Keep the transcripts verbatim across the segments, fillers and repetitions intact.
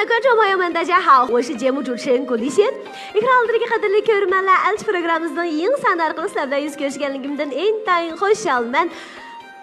观众朋友们，大家好，我是节目主持人古丽仙。 ئېكران ئالدىدىكى قەدىرلىك كۆرۈرمەنلەر، ئەلچى پروگراممىمىزنىڭ يېڭى سانى ئارقىلىق سىلەر بىلەن يۈز كۆرۈشكەنلىكىمدىن ئىنتايىن خۇشالمەن.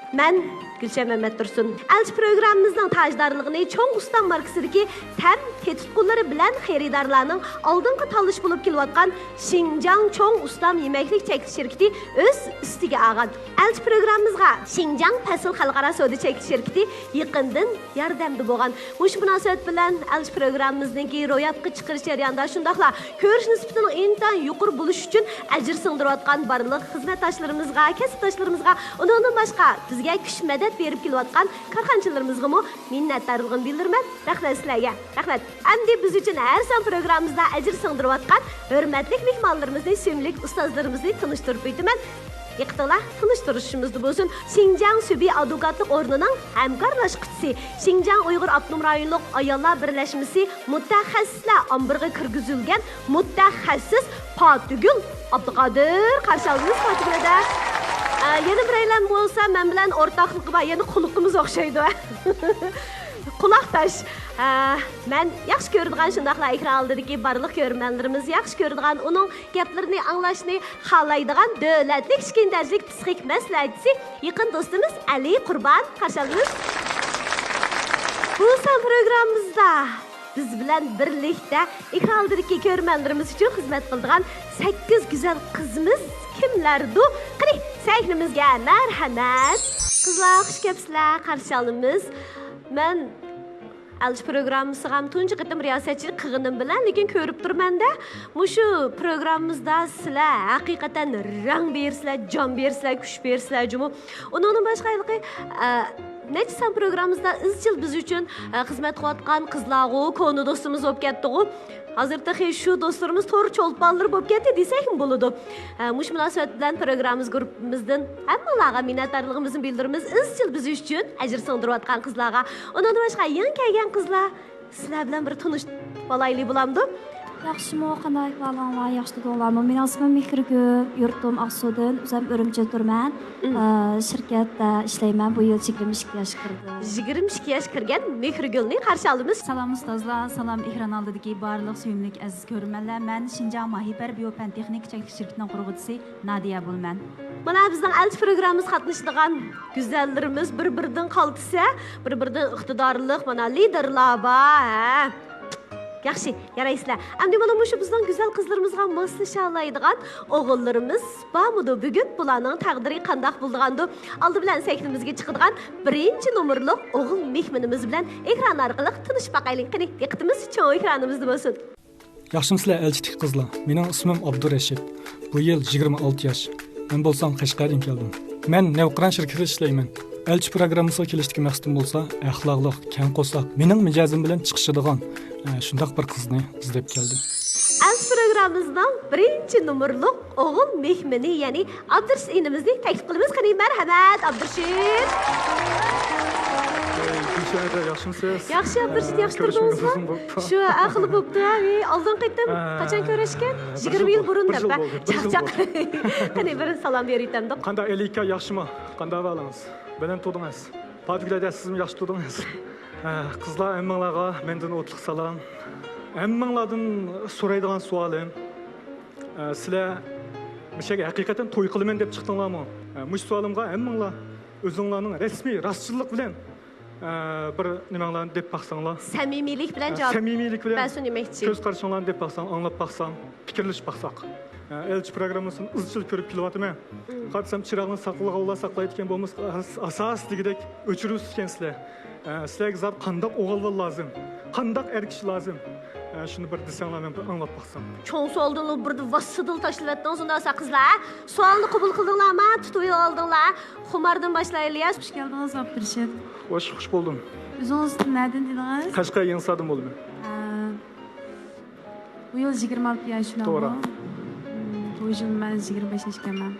مەن گۈلشەن مەمەتتۇرسۇن. ئەلچى پروگراممىمىزنىڭ تاجدارلىقىنى چوڭ ئۇستام ماركىسىدىكى تەم تېتىتقۇلىرى بىلەن خېرىدارلارنىڭ ئالدىنقى تاللىشى بولۇپ كېلىۋاتقان شىنجاڭ چوڭ ئۇستام يېمەكلىك چەكلىك شىركىتى ئۆز ئۈستىگە ئالغان. ئەلچى پروگراممىمىزغا شىنجاڭ پەسىل خەلقئارا سودا چەكلىك شىركىتى يېقىندىن ياردەمدە بولغان. مۇشۇ مۇناسىۋەت بىلەن ئەلچى پروگراممىمىزنىڭكى روياپقا چىقىرىش جەريانىدا، شۇنداقلا كۆرۈش نىسبىتىنىڭ ئىنتايىن يۇقىرى بولۇشى ئۈچۈن ئەجىر سىڭدۈرۈۋاتقان بارلىق خىزمەتداشلىرىمىزغا، كەسىپداشلىرىمىزغا، ئۇنىڭدىن باشقا بىزگە كۈچ مەدەت بېرىپ كېلىۋاتقان كارخانىچىلىرىمىزغىمۇ مىننەتدارلىقىمنى بىلدۈرىمەن. رەھمەت سىلەرگە. رەھمەت. ئەمدى بىز ئۈچۈن ھەر سان پروگراممىمىزدا ئەجىر سىڭدۈرۈۋاتقان ھۆرمەتلىك مېھمانلىرىمىزنى، سۆيۈملۈك ئۇستازلىرىمىزنى تونۇشتۇرۇپ ئۆتىمەن. دىققىتىڭلار تونۇشتۇرۇشىمىزدا بولسۇن. شىنجاڭ سۈبى ئادۋوكاتلىق ئورنىنىڭ ھەمكارلاشقۇچىسى، شىنجاڭ ئۇيغۇر ئاپتونوم رايونلۇق ئاياللار بىرلەشمىسى مۇتەخەسسىسلەر ئامبىرىغا كىرگۈزۈلگەن مۇتەخەسسىس پاتىگۈل ئابدۇقادىر، قارشى ئالىمىز پاتىگۈل ھەدە. ئە، يەنە بىرەيلەن بولسا مەن بىلەن ئورتاقلىقى بار، يەنە قۇلىقىمىز ئوخشايدۇ. قۇلاقداش. ئە، مەن ياخشى كۆرىدىغان، شۇنداقلا ئېكران ئالدىدىكى بارلىق كۆرۈرمەنلىرىمىز ياخشى كۆرىدىغان، ئۇنىڭ گەپلىرىنى ئاڭلاشنى خالايدىغان دۆلەتلىك ئىككىنچى دەرىجىلىك پسىخىك مەسلىھەتچىسى، يېقىن دوستىمىز ئەلى قۇربان، قارشى ئالىمىز. بۇ سان پروگراممىمىزدا بىز بىلەن بىرلىكتە ئېكران ئالدىدىكى كۆرۈرمەنلىرىمىز ئۈچۈن خىزمەت قىلىدىغان سەككىز گۈزەل قىزىمىز كىملەردۇ؟ قېنى، سەھنىمىزگە مەرھەمەت. قىزلار، خۇش كەپسىلەر، قارشى ئالىمىز. مەن ئەلچى پروگراممىسىغا تۇنجى قېتىم رىياسەتچىلىك قىلغىنىم بىلەن، لېكىن كۆرۈپ تۇرمەن-دە، مۇشۇ پروگراممىمىزدا سىلەر ھەقىقەتەن رەڭ بېرىسىلەر، جان بېرىسىلەر، كۈچ بېرىسىلەر جۇمۇ. ئۇنىڭدىن باشقا ھېلىقى، ئە، نەچچە سان پروگراممىمىزدا ئىزچىل بىز ئۈچۈن، ئە، خىزمەت قىلىۋاتقان قىزلارغۇ، كونا دوستىمىز بولۇپ كەتتىغۇ. ھازىر تېخى شۇ دوستلىرىمىز تور چولپانلىرى بولۇپ كەتتى دېسەكمۇ بولىدۇ. ئە، مۇشۇ مۇناسىۋەت بىلەن پروگراممىمىز گۇرۇپپىمىزدىن ھەممىڭلارغا مىننەتدارلىقىمىزنى بىلدۈرىمىز، ئىزچىل بىز ئۈچۈن ئەجىر سىڭدۈرۈۋاتقان قىزلارغا. ئۇنىڭدىن باشقا يېڭى كەلگەن قىزلار، سىلەر بىلەن بىر تونۇشۇپ ئالايلى بولامدۇ؟ ياخشىمۇ، قانداق ئەھۋالىڭلار؟ ياخشى تۇردۇڭلارمۇ؟ مېنىڭ ئىسمىم مېھرىگۈل، يۇرتۇم ئاقسۇدىن، ئۆزۈم ئۈرۈمچىدە تۇرىمەن. مم. ئە، شىركەتتە ئىشلەيمەن، بۇ يىل يىگىرمە ئىككى ياشقا كىردىم. يىگىرمە ئىككى ياشقا كىرگەن مېھرىگۈلنى قارشى ئالىمىز. سالام ئۇستازلار، سالام ئېكران ئالدىدىكى بارلىق سۆيۈملۈك ئەزىز كۆرۈرمەنلەر. مەن شىنجاڭ ماھىپەر بىيو پەن تېخنىكا چەكلىك شىركىتىنىڭ قۇرغۇچىسى نادىيە بولىمەن. مانا بىزنىڭ ئەلچى پروگراممىمىزغا قاتنىشىدىغان گۈزەللىرىمىز بىر-بىرىدىن قالتىس، بىر-بىرىدىن ئىقتىدارلىق، مانا، لىدېرلار بار، ھە. ياخشى، يارايسىلەر. ئەمدى مانا مۇشۇ بىزنىڭ گۈزەل قىزلىرىمىزغا ماسلىشالايدىغان ئوغۇللىرىمىز بارمىدۇ؟ بۈگۈن بۇلارنىڭ تەقدىرى قانداق بولىدىغاندۇ؟ ئالدى بىلەن سەھنىمىزگە چىقىدىغان بىرىنچى نومۇرلۇق ئوغۇل مېھمىنىمىز بىلەن ئېكران ئارقىلىق تونۇشۇپ باقايلى. قېنى، دىققىتىمىز چوڭ ئېكرانىمىزدا بولسۇن. ياخشىمۇسىلەر ئەلچىدىكى قىزلار؟ مېنىڭ ئىسمىم ئابدۇرەشىت. بۇ يىل يىگىرمە ئالتە ياش. مەن بولسام قەشقەردىن كەلدىم. مەن نەۋقىران شىركىتىدە ئىشلەيمەن. ئەلچى پروگراممىسىغا كېلىشتىكى مەقسىتىم بولسا ئەخلاقلىق، كەڭ قورساق، مېنىڭ مىجەزىم بىلەن چىقىشىدىغان، ئە، شۇنداق بىر قىزنى ئىزدەپ كەلدىم. ئەلچى پروگراممىمىزنىڭ بىرىنچى نومۇرلۇق ئوغۇل مېھمىنى، يەنى ئابدۇرېشىت ئىنىمىزنى تەكلىپ قىلىمىز. قېنى، مەرھەمەت، ئابدۇرېشىت. گۈلشەن ئاكا، ياخشىمۇسىز؟ ياخشى، ئابدۇرېشىت، ياخشى تۇردىڭىزمۇ؟ شۇ، ئەقىل بوپتۇ، ھە، ئالدىنقى قېتىم قاچان كۆرۈشكەن؟ يىگىرمە يىل بۇرۇن دەپ، چاقچاق. قېنى، بىر سالام بېرىۋېتەمدۇق. قانداق، ئەلى ئاكا، ياخشىمۇ؟ قانداق ئەھۋالىڭىز؟ بەلەن تۇردىڭىز؟ پاتىگۈل ھەدە، سىزمۇ ياخشى تۇردىڭىز؟ ھە، قىزلار، ھەممىڭلارغا مەندىن ئوتلۇق سالام. ھەممىڭلاردىن سورايدىغان سوئالىم، ئە، سىلەر مۇشۇ يەرگە ھەقىقەتەن توي قىلىمەن دەپ چىقتىڭلارمۇ؟ ئە، مۇشۇ سوئالىمغا ھەممىڭلار ئۆزۈڭلارنىڭ رەسمىي راستچىللىق بىلەن، ئە، بىر نېمەڭلارنى دەپ باقساڭلار. سەمىمىيلىك بىلەن ئە، جاۋاب سەمىمىيلىك بىلەن بەرسۇن دېمەكچى. كۆز قارىشىڭلارنى دەپ باقساڭ، ئاڭلاپ باقساڭ، پىكىرلىشىپ باقساق. ئە، ئەلچى پروگراممىسىنى ئىزچىل كۆرۈپ كېلىۋاتىمەن. مم. قارىسام، چىراغنى ساقلىغانلار ساقلايدىكەن، بولمىسا ئاس-، ئاساس دېگۈدەك ئۆچۈرۈۋېتىپتىكەنسىلەر. ئە، سىلەرگە زادى قانداق ئوغۇل بالا لازىم؟ قانداق ئەر كىشى لازىم؟ ئە، شۇنى بىر دېسەڭلار، مەن بىر ئاڭلاپ باقسام. چوڭ سوئالدىن بىردە ۋاسسىدىلا تاشلىۋەتتىڭىز ئۇنداق بولسا، قىزلار. سوئالنى قوبۇل قىلدىڭلارمۇ؟ تۇتۇۋېلىۋالدىڭلار. خۇماردىن باشلايلى يا. خۇش كەلدىڭىز، ئابدۇرېشىت. خوش، خوش بولدۇم. ئۆزىڭىز نەدىن دېدىڭىز؟ قەشقەر يېڭىساردىن بولىمەن. ئە، بۇ يىل يىگىرمە ئالتە ياش، شۇنداقمۇ؟ توغرا. مم، بۇ يىل مەن يىگىرمە بەش ياش ئىكەنمەن.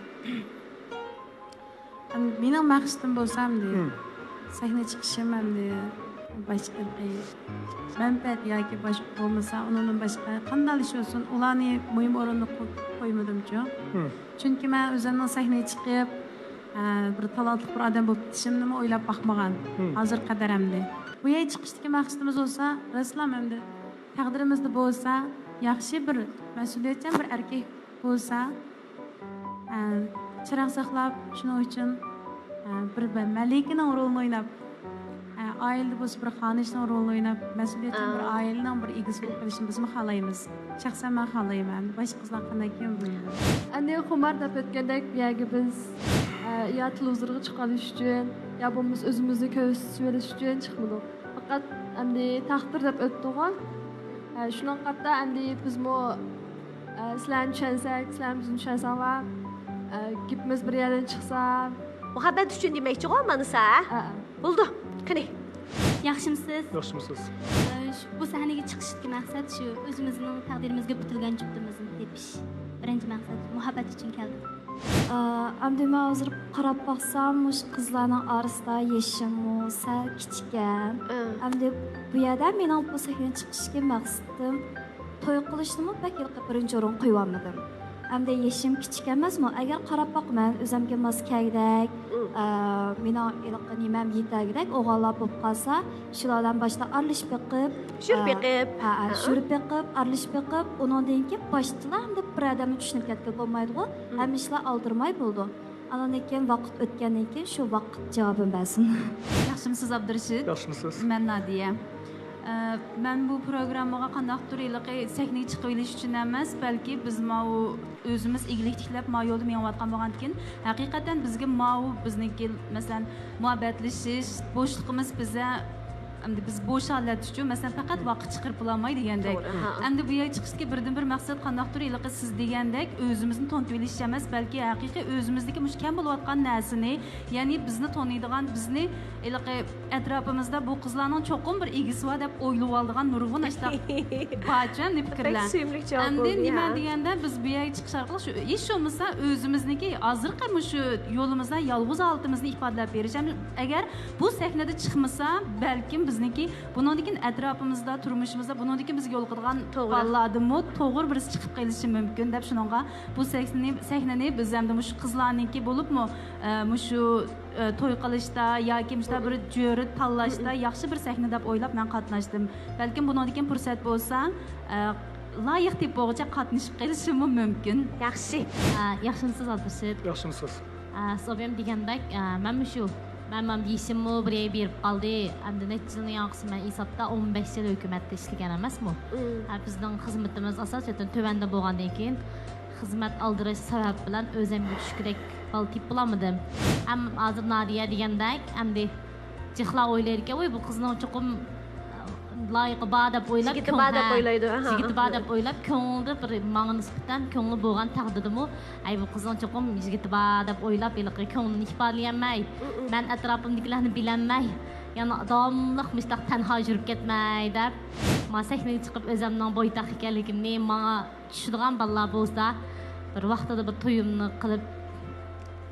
ئەم، مېنىڭ مەقسىتىم بولسا ئەمدى، مم، سەھنە چىقىشىم ئەمدى باشقا مەنپەئەت ياكى باشقا بولمىسا، ئۇنىڭدىن باشقا قانداق ئىش بولسۇن، ئۇلارنى مۇھىم ئورۇندا قو-، قويمىدىمچۇ. مم. چۈنكى مەن ئۆزۈمنىڭ سەھنىگە چىقىپ، ئە، بىر تالانتلىق بىر ئادەم بولۇپ كېتىشىمنىمۇ ئويلاپ باقمىغان. مم. ھازىرغا قەدەر ئەمدى. بۇ يەرگە چىقىشتىكى مەقسىتىمىز بولسا، راستلا ئەمدى تەقدىرىمىزدە بولسا، ياخشى بىر مەسئۇلىيەتچان بىر ئەركەك بولسا، ئە، چىراغ ساقلاپ، شۇنىڭ ئۈچۈن، ئە، بىر، بىر مەلىكىنىڭ رولىنى ئويناپ، ئە، ئائىلىدە بولسا بىر خانىشنىڭ رولىنى ئويناپ، مەسئۇلىيەتچان بىر ئائىلىنىڭ بىر ئىگىسى بولۇپ قېلىشنى بىزمۇ خالايمىز. شەخسەن مەن خالايمەن. باشقا قىزلار قانداككىن بىلمىدىم. ئەمدى خۇمار دەپ ئۆتكەندەك بۇ يەرگە بىز، ئە، يا تېلېۋىزورغا چىقىۋېلىش ئۈچۈن، يا بولمىسا ئۆزىمىزنى كۆرسىتىۋېلىش ئۈچۈن چىقمىدۇق. پەقەت ئەمدى تەقدىر دەپ ئۆتتىغۇ. ئە، شۇنىڭغا قارىتا ئەمدى بىزمۇ، ئە، سىلەرنى چۈشەنسەك، سىلەر بىزنى چۈشەنسەڭلار، ئە، گېپىمىز بىر يەردىن چىقسا. مۇھەببەت ئۈچۈن دېمەكچىغۇ مانىسى، ھە؟ ھە، ھە. بولدى، قېنى. ياخشىمۇسىز؟ ياخشىمۇس سىز؟ ئە، شۇ، بۇ سەھنىگە چىقىشتىكى مەقسەت شۇ، ئۆزىمىزنىڭ تەقدىرىمىزگە پۈتۈلگەن جۈپتىمىزنى تېپىش. بىرىنچى مەقسەت، مۇھەببەت ئۈچۈن كەلدۇق. ئە، ئەمدى مەن ھازىر قاراپ باقسام، مۇشۇ قىزلارنىڭ ئارىسىدا يېشىممۇ سەل كىچىككەن. ئە. ئەمدى بۇ يەردە مېنىڭ بۇ سەھنىگە چىقىشتىكى مەقسىتىم، توي قىلىشنىمۇ بەك ھېلىقى بىرىنچى ئورۇنغا قويۇۋالمىدىم. ئەمدى يېشىم كىچىك ئەمەسمۇ، ئەگەر قاراپ باقىمەن، ئۆزۈمگە ماس كەلگۈدەك، ئە، مېنىڭ ھېلىقى نېمەم يېتەلىگۈدەك ئوغۇللار بولۇپ قالسا، شۇلار بىلەن باشتا ئارىلىشىپ بېقىپ، يۈرۈپ بېقىپ. ھە، ھە، يۈرۈپ بېقىپ، ئارىلىشىپ بېقىپ، ئۇنىڭدىن كېيىن باشتىلا ئەمدى بىر ئادەمنى چۈشىنىپ كەتكىلى بولمايدىغۇ. ھەممە ئىشلار ئالدىرىماي بولىدۇ. ئاندىن كېيىن ۋاقىت ئۆتكەندىن كېيىن شۇ ۋاقىت جاۋابىنى بەرسۇن. ياخشىمۇسىز، ئابدۇرېشىت؟ ياخشىمۇسىز؟ مەن نادىيە. ئە، مەن بۇ پروگراممىغا قانداقتۇر ھېلىقى سەھنىگە چىقىۋېلىش ئۈچۈن ئەمەس، بەلكى بىز ماۋۇ ئۆزىمىز ئىگىلىك تىكلەپ، ما يولدا مېڭىۋاتقان بولغاندىكىن، ھەقىقەتەن بىزگە ماۋۇ بىزنىڭكى، مەسىلەن، مۇھەببەتلىشىش بوشلۇقىمىز بىزە، ئەمدى بىز بوش ھالەتتىچۇ، مەسىلەن، پەقەت ۋاقىت چىقىرىپ بولالماي دېگەندەك. توغرا، ھە. ئەمدى بۇ يەرگە چىقىشتىكى بىردىنبىر مەقسەت قانداقتۇر ھېلىقى سىز دېگەندەك ئۆزىمىزنى تونۇتۇۋېلىش ئەمەس، بەلكى ھەقىقىي ئۆزىمىزدىكى مۇشۇ كەم بولۇۋاتقان نەرسىنى، يەنى بىزنى تونۇيدىغان، بىزنى ھېلىقى ئەتراپىمىزدا بۇ قىزلارنىڭ چوقۇم بىر ئىگىسى بار دەپ ئويلىۋالىدىغان نۇرغۇن ئاشۇنداق بارچۇ ئەمدى پىكىرلەر. بەك سۆيۈملۈك جاۋاب ئەمدى بولدى، نېمە ھە. دېگەندە، بىز بۇ يەرگە چىقىش ئارقىلىق شۇ، ھېچ بولمىسا ئۆزىمىزنىڭكى ھازىرقى مۇشۇ يولىمىزدا يالغۇز ھالىتىمىزنى ئىپادىلەپ بېرىش. ئەمدى ئەگەر بۇ سەھنىدە چىقمىسا، بەلكىم بىزنىڭكى بۇنىڭدىن كېيىن ئەتراپىمىزدا، تۇرمۇشىمىزدا، بۇنىڭدىن كېيىن بىزگە يولۇقىدىغان توغرا. بالىلاردىنمۇ توغرا بىرسى چىقىپ قېلىشى مۇمكىن دەپ، شۇنىڭغا بۇ سەھنىنى، سەھنىنى بىز ئەمدى مۇشۇ قىزلارنىڭكى بولۇپمۇ، ئە، مۇشۇ، ئە، توي قىلىشتا ياكى مۇشۇنداق بىر جۆرە تاللاشتا ياخشى بىر سەھنە دەپ ئويلاپ مەن قاتناشتىم. بەلكىم بۇنىڭدىن كېيىن پۇرسەت بولسا، ئە، لايىق تېپىپ بولغۇچە قاتنىشىپ قېلىشىممۇ مۇمكىن. ياخشى. ئە، ياخشىمۇسىز، ئابدۇرېشىت؟ ياخشىمۇسىز؟ ئە، سوبيام دېگەندەك، ئە، مەنمۇ شۇ. مەن، مەن يېشىممۇ بىر يەرگە بېرىپ قالدى. ئەمدى نەچچە يىلنى ياڭقىسى مەن ھېسابتا ئون بەش يىل ھۆكۈمەتتە ئىشلىگەن ئەمەسمۇ؟ مم. ئە، بىزنىڭ خىزمىتىمىز ئاساسەن تۆۋەندە بولغاندىن كېيىن، خىزمەت ئالدىراش سەۋەب بىلەن ئۆزۈمگە چۈشكۈدەك بالا تېپىپ بولالمىدىم. ئەم، ھازىر نادىيە دېگەندەك، ئەمدى جىقلار ئويلايدىكەن، ۋاي، بۇ قىزنىڭ چوقۇم، ئە، لايىقى بار دەپ ئويلاپ، يىگىتى كۆڭ-، بار دەپ ھە، ئويلايدۇ، ئەھە. يىگىتى بار دەپ ئويلاپ، كۆڭلىدە بىر ماڭا نىسبەتەن كۆڭلى بولغان تەقدىردىمۇ، ئەي، بۇ قىزنىڭ چوقۇم يىگىتى بار دەپ ئويلاپ، ھېلىقى كۆڭلىنى ئىپادىلىيەلمەي، مم. مەن ئەتراپىمدىكىلەرنى بىلەلمەي، يەنە داۋاملىق مۇشۇنداق تەنھا يۈرۈپ كەتمەي دەپ، ما سەھنىگە چىقىپ ئۆزۈمنىڭ بويتاق ئىكەنلىكىمنى ماڭا چۈشىدىغان بالىلار بولسا، بىر ۋاقتىدا بىر تويۇمنى قىلىپ،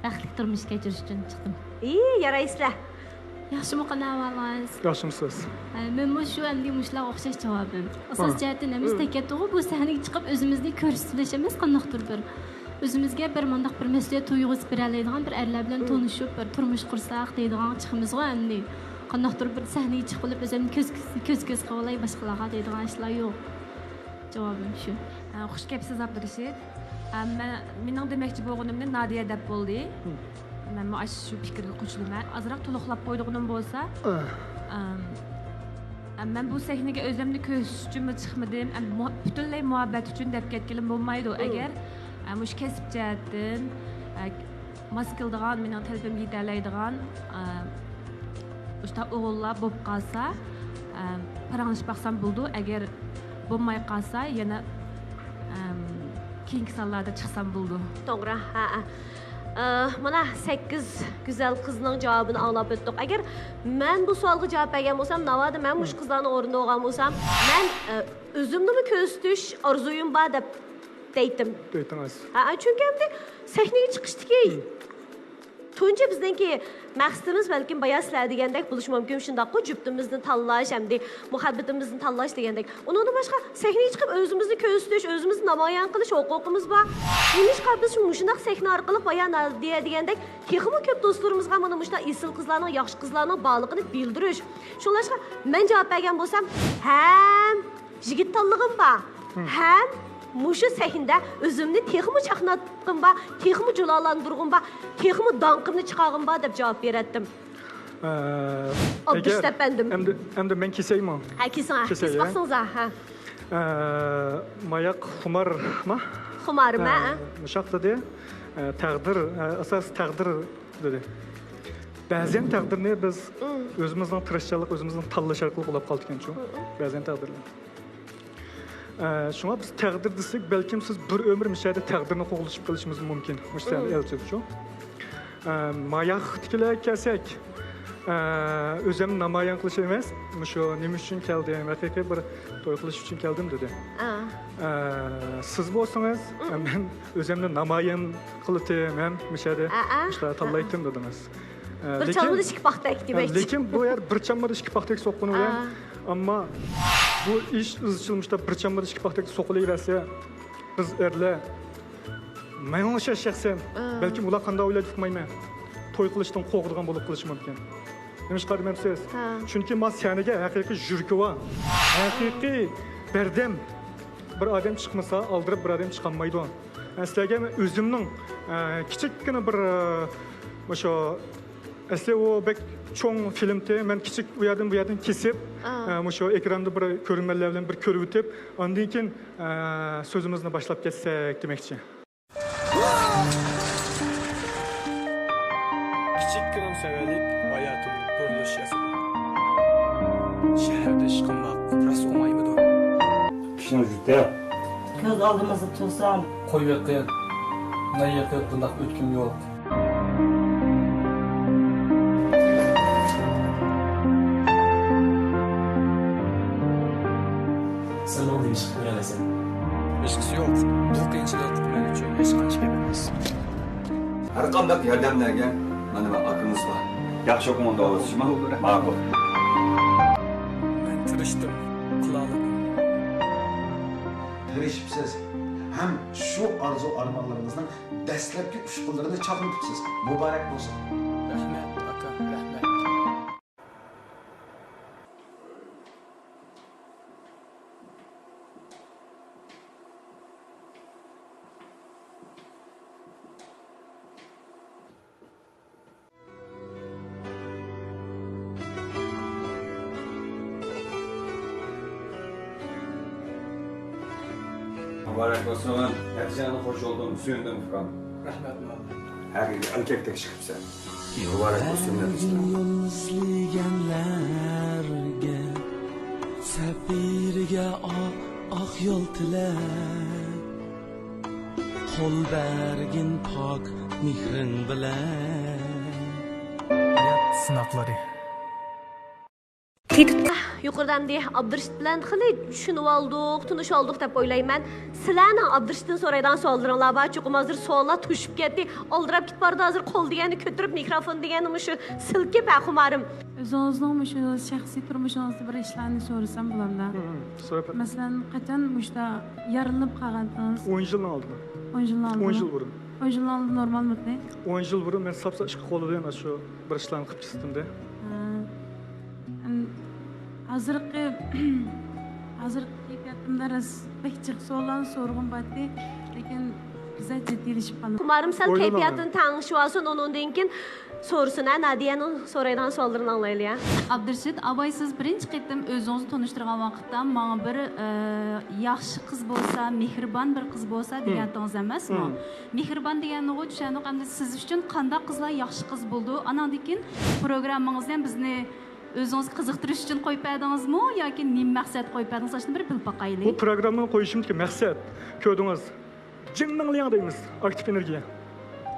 بەختلىك تۇرمۇش كەچۈرۈش ئۈچۈن چىقتىم. ئى، يارايسىلەر. ياخشىمۇ، قانداق ئەھۋالىڭىز؟ ياخشىمۇسىز؟ ھە، مەنمۇ شۇ ئەمدى مۇشۇلارغا ئوخشاش جاۋابىم. ئاساسىي جەھەتتىن ھەممىسى تەكەتتىغۇ، بۇ سەھنىگە چىقىپ ئۆزىمىزنى كۆرسىتىۋېلىش ئەمەس، قانداقتۇر بىر ئۆزىمىزگە بىر مۇنداق بىر مەسئۇلىيەت تۇيغۇسى بېرەلەيدىغان بىر ئەرلەر بىلەن تونۇشۇپ، بىر تۇرمۇش قۇرساق دەيدىغان چىقىمىزغۇ ئەمدى. قانداقتۇر بىر سەھنىگە چىقىپ بولۇپ ئۆزۈمنى كۆز، كۆز، كۆز قىلىۋالاي باشقىلارغا دەيدىغان ئىشلار يوق. جاۋابىم شۇ. ئە، خۇش كەپسىز، ئابدۇرېشىت. ئە، مەن، مېنىڭ دېمەكچى بولغىنىمنى نادىيە دەپ بولدى. مم. مەنمۇ ئاشۇ شۇ پىكىرگە قوشۇلىمەن. ئازراق تولۇقلاپ قويىدىغىنىم بولسا، ئە. ئەم، ئە، مەن بۇ سەھنىگە ئۆزۈمنى كۆرسىتىش ئۈچۈنمۇ چىقمىدىم. ئەم، مۇ-، پۈتۈنلەي مۇھەببەت ئۈچۈن دەپ كەتكىلىم بولمايدۇ. مم. ئەگەر، ئە، مۇشۇ كەسىپ جەھەتتىن، ئە، ماس كېلىدىغان، مېنىڭ تەلىپىمگە يېتەلەيدىغان، ئە، مۇشۇنداق ئوغۇللار بولۇپ قالسا، ئە، پاراڭلىشىپ باقسام بولىدۇ. ئەگەر بولماي قالسا، يەنە، ئەم، كېيىنكى سانلاردا چىقسام بولىدۇ. توغرا، ھە، ھە. ئە، مانا سەككىز گۈزەل قىزنىڭ جاۋابىنى ئاڭلاپ ئۆتتۇق. ئەگەر مەن بۇ سوئالغا جاۋاب بەرگەن بولسام، ناۋادا مەن مۇشۇ قىزلارنىڭ ئورنىدا بولغان بولسام، مەن، ئە، ئۆزۈمنىمۇ كۆرسىتىش ئارزۇيۇم بار دەپ دەيتتىم. دەيتتىڭىز. ھە، چۈنكى ئەمدى سەھنىگە چىقىشتىكى تۇنجى بىزنىڭكى مەقسىتىمىز بەلكىم بايا سىلەر دېگەندەك بولۇشى مۇمكىن، شۇنداققۇ؟ جۈپتىمىزنى تاللاش ھەمدە مۇھەببىتىمىزنى تاللاش دېگەندەك. ئۇنىڭدىن باشقا سەھنىگە چىقىپ ئۆزىمىزنى كۆرسىتىش، ئۆزىمىزنى نامايان قىلىش ھوقۇقىمىز بار. نېمىشقا بىز شۇ مۇشۇنداق سەھنە ئارقىلىق بايا نادىيە دېگەندەك تېخىمۇ كۆپ دوستلىرىمىزغا مانا مۇشۇنداق ئېسىل قىزلارنىڭ، ياخشى قىزلارنىڭ بارلىقىنى بىلدۈرۈش. شۇڭلاشقا مەن جاۋاب بەرگەن بولسام، ھەم يىگىت تاللىغۇم بار، ھەم مۇشۇ سەھنىدە ئۆزۈمنى تېخىمۇ چاقناتقۇم بار، تېخىمۇ جۇلالاندۇرغۇم بار، تېخىمۇ داڭقىمنى چىقارغۇم بار دەپ جاۋاب بېرەتتىم. ئە، ئابدۇرېشىت ئەگەر ئەپەندىم. ئەمدى، ئەمدى مەن كېسەيمۇ؟ ھە، كېسىڭ، ھە. كېسەي، كېسىپ ھە؟ باقسىڭىز، ھە. ئە، ماياق خۇمارما؟ خۇمارما، ھە، ھە. مۇشاق دېدى. ئە، تەقدىر، ئە، ئاساس تەقدىر دېدى. بەزەن تەقدىرنى بىز ئۆزىمىزنىڭ تىرىشچانلىق، ئۆزىمىزنىڭ تاللىشى ئارقىلىق بولۇپ قالىدىكەنچۇ. بەزەن تەقدىرلەر. ئە، شۇڭا بىز تەقدىر دېسەك، بەلكىم سىز بىر ئۆمۈر مۇشۇ يەردە تەقدىرنى قوغلىشىپ قېلىشىڭىز مۇمكىن. مۇشۇ سەھنە ئەلچىدىچۇ. ئە، ماياقتىكىلەرگە كەلسەك، ئە، ئۆزۈمنى نامايان قىلىش ئەمەس، مۇشۇ نېمە ئۈچۈن كەلدىم، ھەقىقىي بىر توي قىلىش ئۈچۈن كەلدىم دېدى. ئە، سىز بولسىڭىز، ئە، مەن ئۆزۈمنى نامايان قىلىتىم ھەم مۇشۇ يەردە مۇشۇلارنى تاللايتتىم دېدىڭىز. ئە، بىر لېكىن، چالمىدا ئىككى پاختەك ئە، دېمەكچى. لېكىن بۇ يەر بىر چالمىدا ئىككى پاختەك سوققىنى بىلەن، ئە. ئەمما بۇ ئىش ئىزچىل مۇشۇنداق بىر چالمىدا ئىككى پاختەك سوقۇلۇۋەرسە، بىز ئەرلەر، ماڭا ئوخشاش شەخسەن، ئە. بەلكىم ئۇلار قانداق ئويلايدۇ ئۇقمايمەن، توي قىلىشتىن قورقىدىغان بولۇپ قېلىشى مۇمكىن. نېمىشقا دېمەمسىز؟ ھە. چۈنكى ما سەھنىگە ھەقىقىي يۈرىكى بار، ھەقىقىي بەردەم بىر ئادەم چىقمىسا، ئالدىراپ بىر ئادەم چىقالمايدۇ. سىلەرگە مەن ئۆزۈمنىڭ، ئە، كىچىككىنە بىر، ئە، مۇشۇ، ئەسلى ئۇ بەك چوڭ فىلىمتى. مەن كىچىك ئۇ يەردىن بۇ يەردىن كېسىپ، ئا. ئە، مۇشۇ ئېكراندا بىر كۆرۈرمەنلەر بىلەن بىر كۆرۈۋېتىپ، ئاندىن كېيىن، ئە، سۆزىمىزنى باشلاپ كەتسەك دېمەكچى. كىچىككىنە سەۋەنلىك ھاياتىمدا بۇرۇلۇش ياسىدى. شەھەردە ئىش قىلماق راست ئوڭايمىدۇ؟ كىشىنىڭ جۈتە. كۆز ئالدىمىزدا تۇرسام. قوي بېقىپ، نان يېقىپ بۇنداق ئۆتكۈم يوق. سەن ماڭا نېمە ئىش قىلىپ بېرەلەيسەن؟ ھېچقىسى يوق. بۇ قىيىنچىلىق مەن ئۈچۈن ھېچقانچە گەپ ئەمەس. ھەرقانداق ياردەملەرگە مانا مەن ئاكىڭىز بار. ياخشى ئوقۇڭ ئۇنداق بولسا، ماقۇل. مەن تىرىشتىم، قىلالىدىم. تىرىشىپسىز ھەم شۇ ئارزۇ-ئارمانلىرىڭىزنىڭ دەسلەپكى ئۇچقۇنلىرىنى چاقنىتىپسىز. مۇبارەك بولسۇن! رەھمەت، ئاكا، رەھمەت. مۇبارەك بولسۇن. نەتىجەڭدىن خوش بولدۇم، سۆيۈندۈم، ئۇكام. رەھمەت، مۇئەللىم. ھەقىقىي ئەركەكتەك چىقىپسەن. مۇبارەك بولسۇن، نەتىجە. يول ئىزلىگەنلەرگە سەپىرىگە ئاق، ئاق يول تىلە. قول بەرگىن پاك مېھرىڭ بىلەن. ھايات سىناقلىرى. يۇقىرىدا ئەمدى ئابدۇرېشىت بىلەن خېلى چۈشىنىۋالدۇق، تونۇشۇۋالدۇق دەپ ئويلايمەن. سىلەرنىڭ ئابدۇرېشىتتىن سورايدىغان سوئاللىرىڭلار بار. چوقۇم ھازىر سوئاللار توشۇپ كەتتى. ئالدىراپ كېتىپ بارىدۇ ھازىر، قول دېگەننى كۆتۈرۈپ، مىكروفون دېگەننى مۇشۇ سىلكىپ، ھە، خۇمارىم. ئۆزىڭىزنىڭ مۇشۇ شەخسىي تۇرمۇشىڭىزدا بىر ئىشلارنى سورىسام بولامدا؟ ھە، ھە، سوراپ بېرىڭ. مەسىلەن، قاچان مۇشۇنداق يارىلىنىپ قالغانتىڭىز؟ ئون يىلنىڭ ئالدىدا. ئون يىلنىڭ ئالدىدا. ئون يىل بۇرۇن. ئون يىلنىڭ ئالدىدا نورمالمىدى؟ ئون يىل بۇرۇن مەن ساپسا ئىككى قولى بىلەن شۇ بىر ئىشلارنى قىلىپ كېتىپتىمدە. ھە. ھازىرقى، ھازىرقى كەيپىياتىمدا راست بەك جىق سوئاللارنى سورىغۇم بارتتى، لېكىن بىززات جىددىيلىشىپ قالدى. خۇمارىم سەل كەيپىياتىنى تەڭشىۋالسۇن، ئۇنىڭدىن كېيىن سورىسۇن، ھە، نادىيەنىڭ سورايدىغان سوئاللىرىنى ئاڭلايلى، ھە. ئابدۇرېشىت ئاباي، سىز بىرىنچى قېتىم ئۆزىڭىزنى تونۇشتۇرغان ۋاقىتتا ماڭا بىر، ئە، ياخشى قىز بولسا، مېھرىبان بىر قىز بولسا دېگەنتىڭىز ئەمەسمۇ؟ مېھرىبان دېگەننىغۇ چۈشەندۇق، ئەمدى سىز ئۈچۈن قانداق قىزلار ياخشى قىز بولىدۇ؟ ئاناندىن كېيىن پروگراممىڭىزنى ھەم بىزنى ئۆزىڭىزگە قىزىقتۇرۇش ئۈچۈن قويۇپ بەردىڭىزمۇ ياكى نېمە مەقسەت قويۇپ بەردىڭىز؟ ئاشۇنى بىر بىلىپ باقايلى. بۇ پروگراممىنى قويۇشۇمدىكى مەقسەت، كۆردىڭىز، جىڭ مىڭلياڭ دەيمىز، ئاكتىپ ئېنېرگىيە.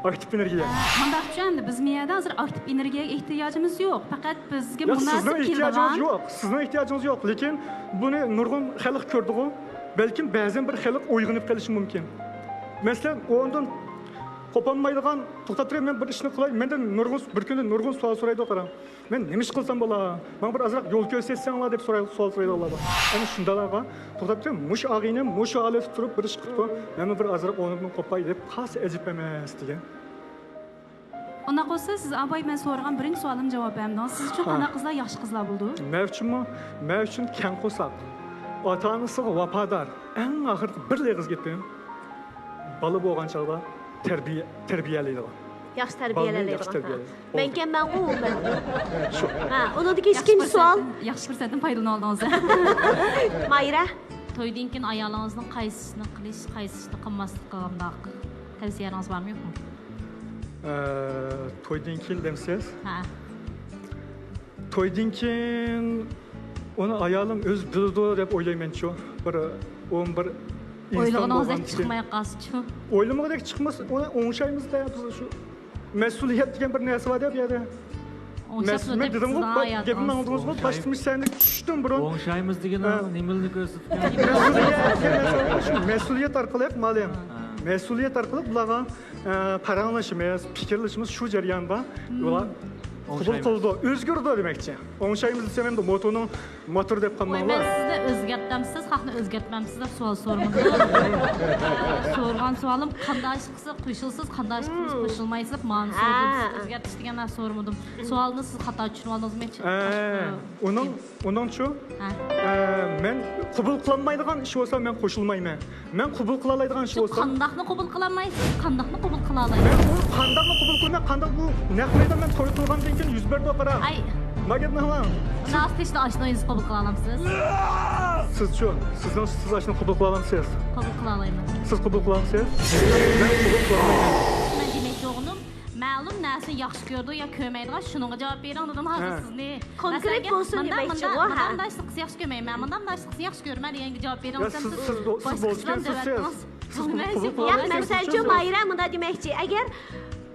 ئاكتىپ ئېنېرگىيە. ھە، مۇنداق چۈشەندى، بىز مۇ يەردە ھازىر ئاكتىپ ئېنېرگىيەگە ئېھتىياجىمىز يوق. پەقەت بىزگە مۇناسىپ كېلىدىغان. ياق، سىزنىڭ ئېھتىياجىڭىز يوق، سىزنىڭ ئېھتىياجىڭىز يوق. لېكىن بۇنى نۇرغۇن خەلق كۆردىغۇ. بەلكىم بەزەن بىر خەلق ئويغىنىپ قېلىشى مۇمكىن. مەسىلەن، ئۇنىڭدىن قوپالمايدىغان، توختاپ تۇرۇڭ، مەن بىر ئىشنى قىلاي. مەندىن نۇرغۇن، بىر كۈندە نۇرغۇن سوئال سورايدۇ، قاراڭ. مەن نېمە ئىش قىلسام بولا؟ ماڭا بىر ئازراق يول كۆرسەتسەڭلار دەپ سوراي-، سوئال سورايدىغانلار بار. ئەنە شۇنداقلارغا توختاپ تۇرۇڭ، مۇشۇ ئاغىنەم مۇشۇ ھالەتتە تۇرۇپ بىر ئىش قىپتۇ، مەنمۇ بىر ئازراق ئورنۇمدىن قوپاي دەپ قالسا ئەجەب ئەمەس دېگەن. ئۇنداق بولسا، سىز ئاباي مەن سورىغان بىرىنچى سوئالىمغا جاۋاب بەرمىدىڭىز. سىز ئۈچۈن ھە. قانداق قىزلار ياخشى قىزلار بولىدۇ؟ مەن ئۈچۈنمۇ؟ مەن ئۈچۈن كەڭ قورساق، ئاتا-ئانىسىغا ۋاپادار، ئەڭ ئاخىرقى بىر ئېغىز گېپىم، بالا بولغان چاغدا تەربىيە، تەربىيەلەيدىغان. ياخشى بالىنى ياخشى تەربىيەلەيدىغان. تەربىيەلەيدىغان. مەنكەن مەنغۇ ئۇ مەن. شۇ. ھە، ئۇنىڭدىكى ئىككىنچى سوئال. ياخشى پۇرسەتتىن پايدىلىنىۋالدىڭىز. مايرا. تويدىن كېيىن ئايالىڭىزنىڭ قايسى ئىشنى قىلىش، قايسى ئىشنى قىلماسلىقىغا مۇنداق تەۋسىيەڭىز بارمۇ يوقمۇ؟ ئە، تويدىن كېيىن دەمسىز؟ ھە. تويدىن كېيىن ئۇنى ئايالىم ئۆزى بىلىدۇ دەپ ئويلايمەنچۇ. بىر ئون بىر ئىنسان ئويلىغىنىڭىزدەك بولغاندىكىن. چىقماي قالسىچۇ. ئويلىمىغۇدەك چىقمىسا، ئۇنى ئوڭشايمىزدا، بىز شۇ مەسئۇلىيەت دېگەن بىر نەرسە بار دە بۇ يەردە. ئوڭشاپ مەس-، مەن دېدىمغۇ، گېپىمنى ئاڭلىدىڭىزمۇ؟ باشتا مىسالنى چۈشتۈم بۇرۇن. ئوڭشايمىز دېگىنىڭىز ھە. نېمىلىنى كۆرسىتىپ؟ مەسئۇلىيەت، شۇ مەسئۇلىيەت ئارقىلىق، مالىم. ھە. مەسئۇلىيەت ئارقىلىق بۇلارغا، ئە، پاراڭلىشىمىز، پىكىرلىشىمىز شۇ جەرياندا بۇلار قوبۇل قىلىدۇ، ئۆزگىرىدۇ دېمەكچى. ئوڭشايمىز دېسەم ئەمدى موتونىڭ موتور دەپ قالماڭلار. مەن سىزنى ئۆزگەرتەمسىز، خەقنى ئۆزگەرتمەمسىز دەپ سوئال سورىمىدىم. سورىغان سوئالىم قانداق ئىش قىلسا قوشۇلىسىز، قانداق ئىش قىلسا قوشۇلمايسىز دەپ مانا سورىدىم. سىز ئۆزگەرتىش دېگەن نەرسە سورىمىدىم. سوئالنى سىز خاتا چۈشىنىۋالدىڭىزمۇ؟ ئە، ئۇنىڭ، ئۇنىڭچۇ؟ ھە. ئە، مەن قوبۇل قىلالمايدىغان ئىش بولسا مەن قوشۇلمايمەن. مەن قوبۇل قىلالايدىغان ئىش بولسا. قانداقنى قوبۇل قىلالمايسىز؟ قانداقنى قوبۇل قىلالايسىز؟ مەن ئۇ قانداقنى قوبۇل قىلىمەن؟ قانداق بۇ نەق مەيدان مەن توي قىلغاندىن كېيىن يۈز بەردى قارا. ئاي. ماگىتنىڭ. ئۇنداق تېشىدا ئاشۇنى قوبۇل قىلالامسىز؟ سىزچۇ؟ سىزنىڭ، سىز ئاشۇنى قوبۇل قىلالامسىز؟ قوبۇل قىلالايمەن. سىز قوبۇل قىلالامسىز؟ مەن قوبۇل قىلالمايمەن. مەن دېمەكچى بولغىنىم، مەلۇم نەرسىنى ياخشى كۆرىدۇ يا كۆرمەيدىغان، شۇنىڭغا جاۋاب بېرىڭ دېدىم ھازىر ھە. سىزنى. كونكرېت مەسىلەن، بولسۇن مۇنداق، دېمەكچى مۇنداق، ئۇ، ھە. مۇنداق ئىشنى قىلسا ياخشى كۆرمەيمەن، مۇنداق، مۇنداق ئىشنى قىلسا ياخشى كۆرىمەن دېگەنگە جاۋاب بېرىڭ يا، دېسەم، سىز، سىز سىز بولسىكەنسىز، سىز. سىز قوبۇل قىلالمايسىز. ياق، مەسىلەنچۇ، مايرا مۇنداق دېمەكچى، ئەگەر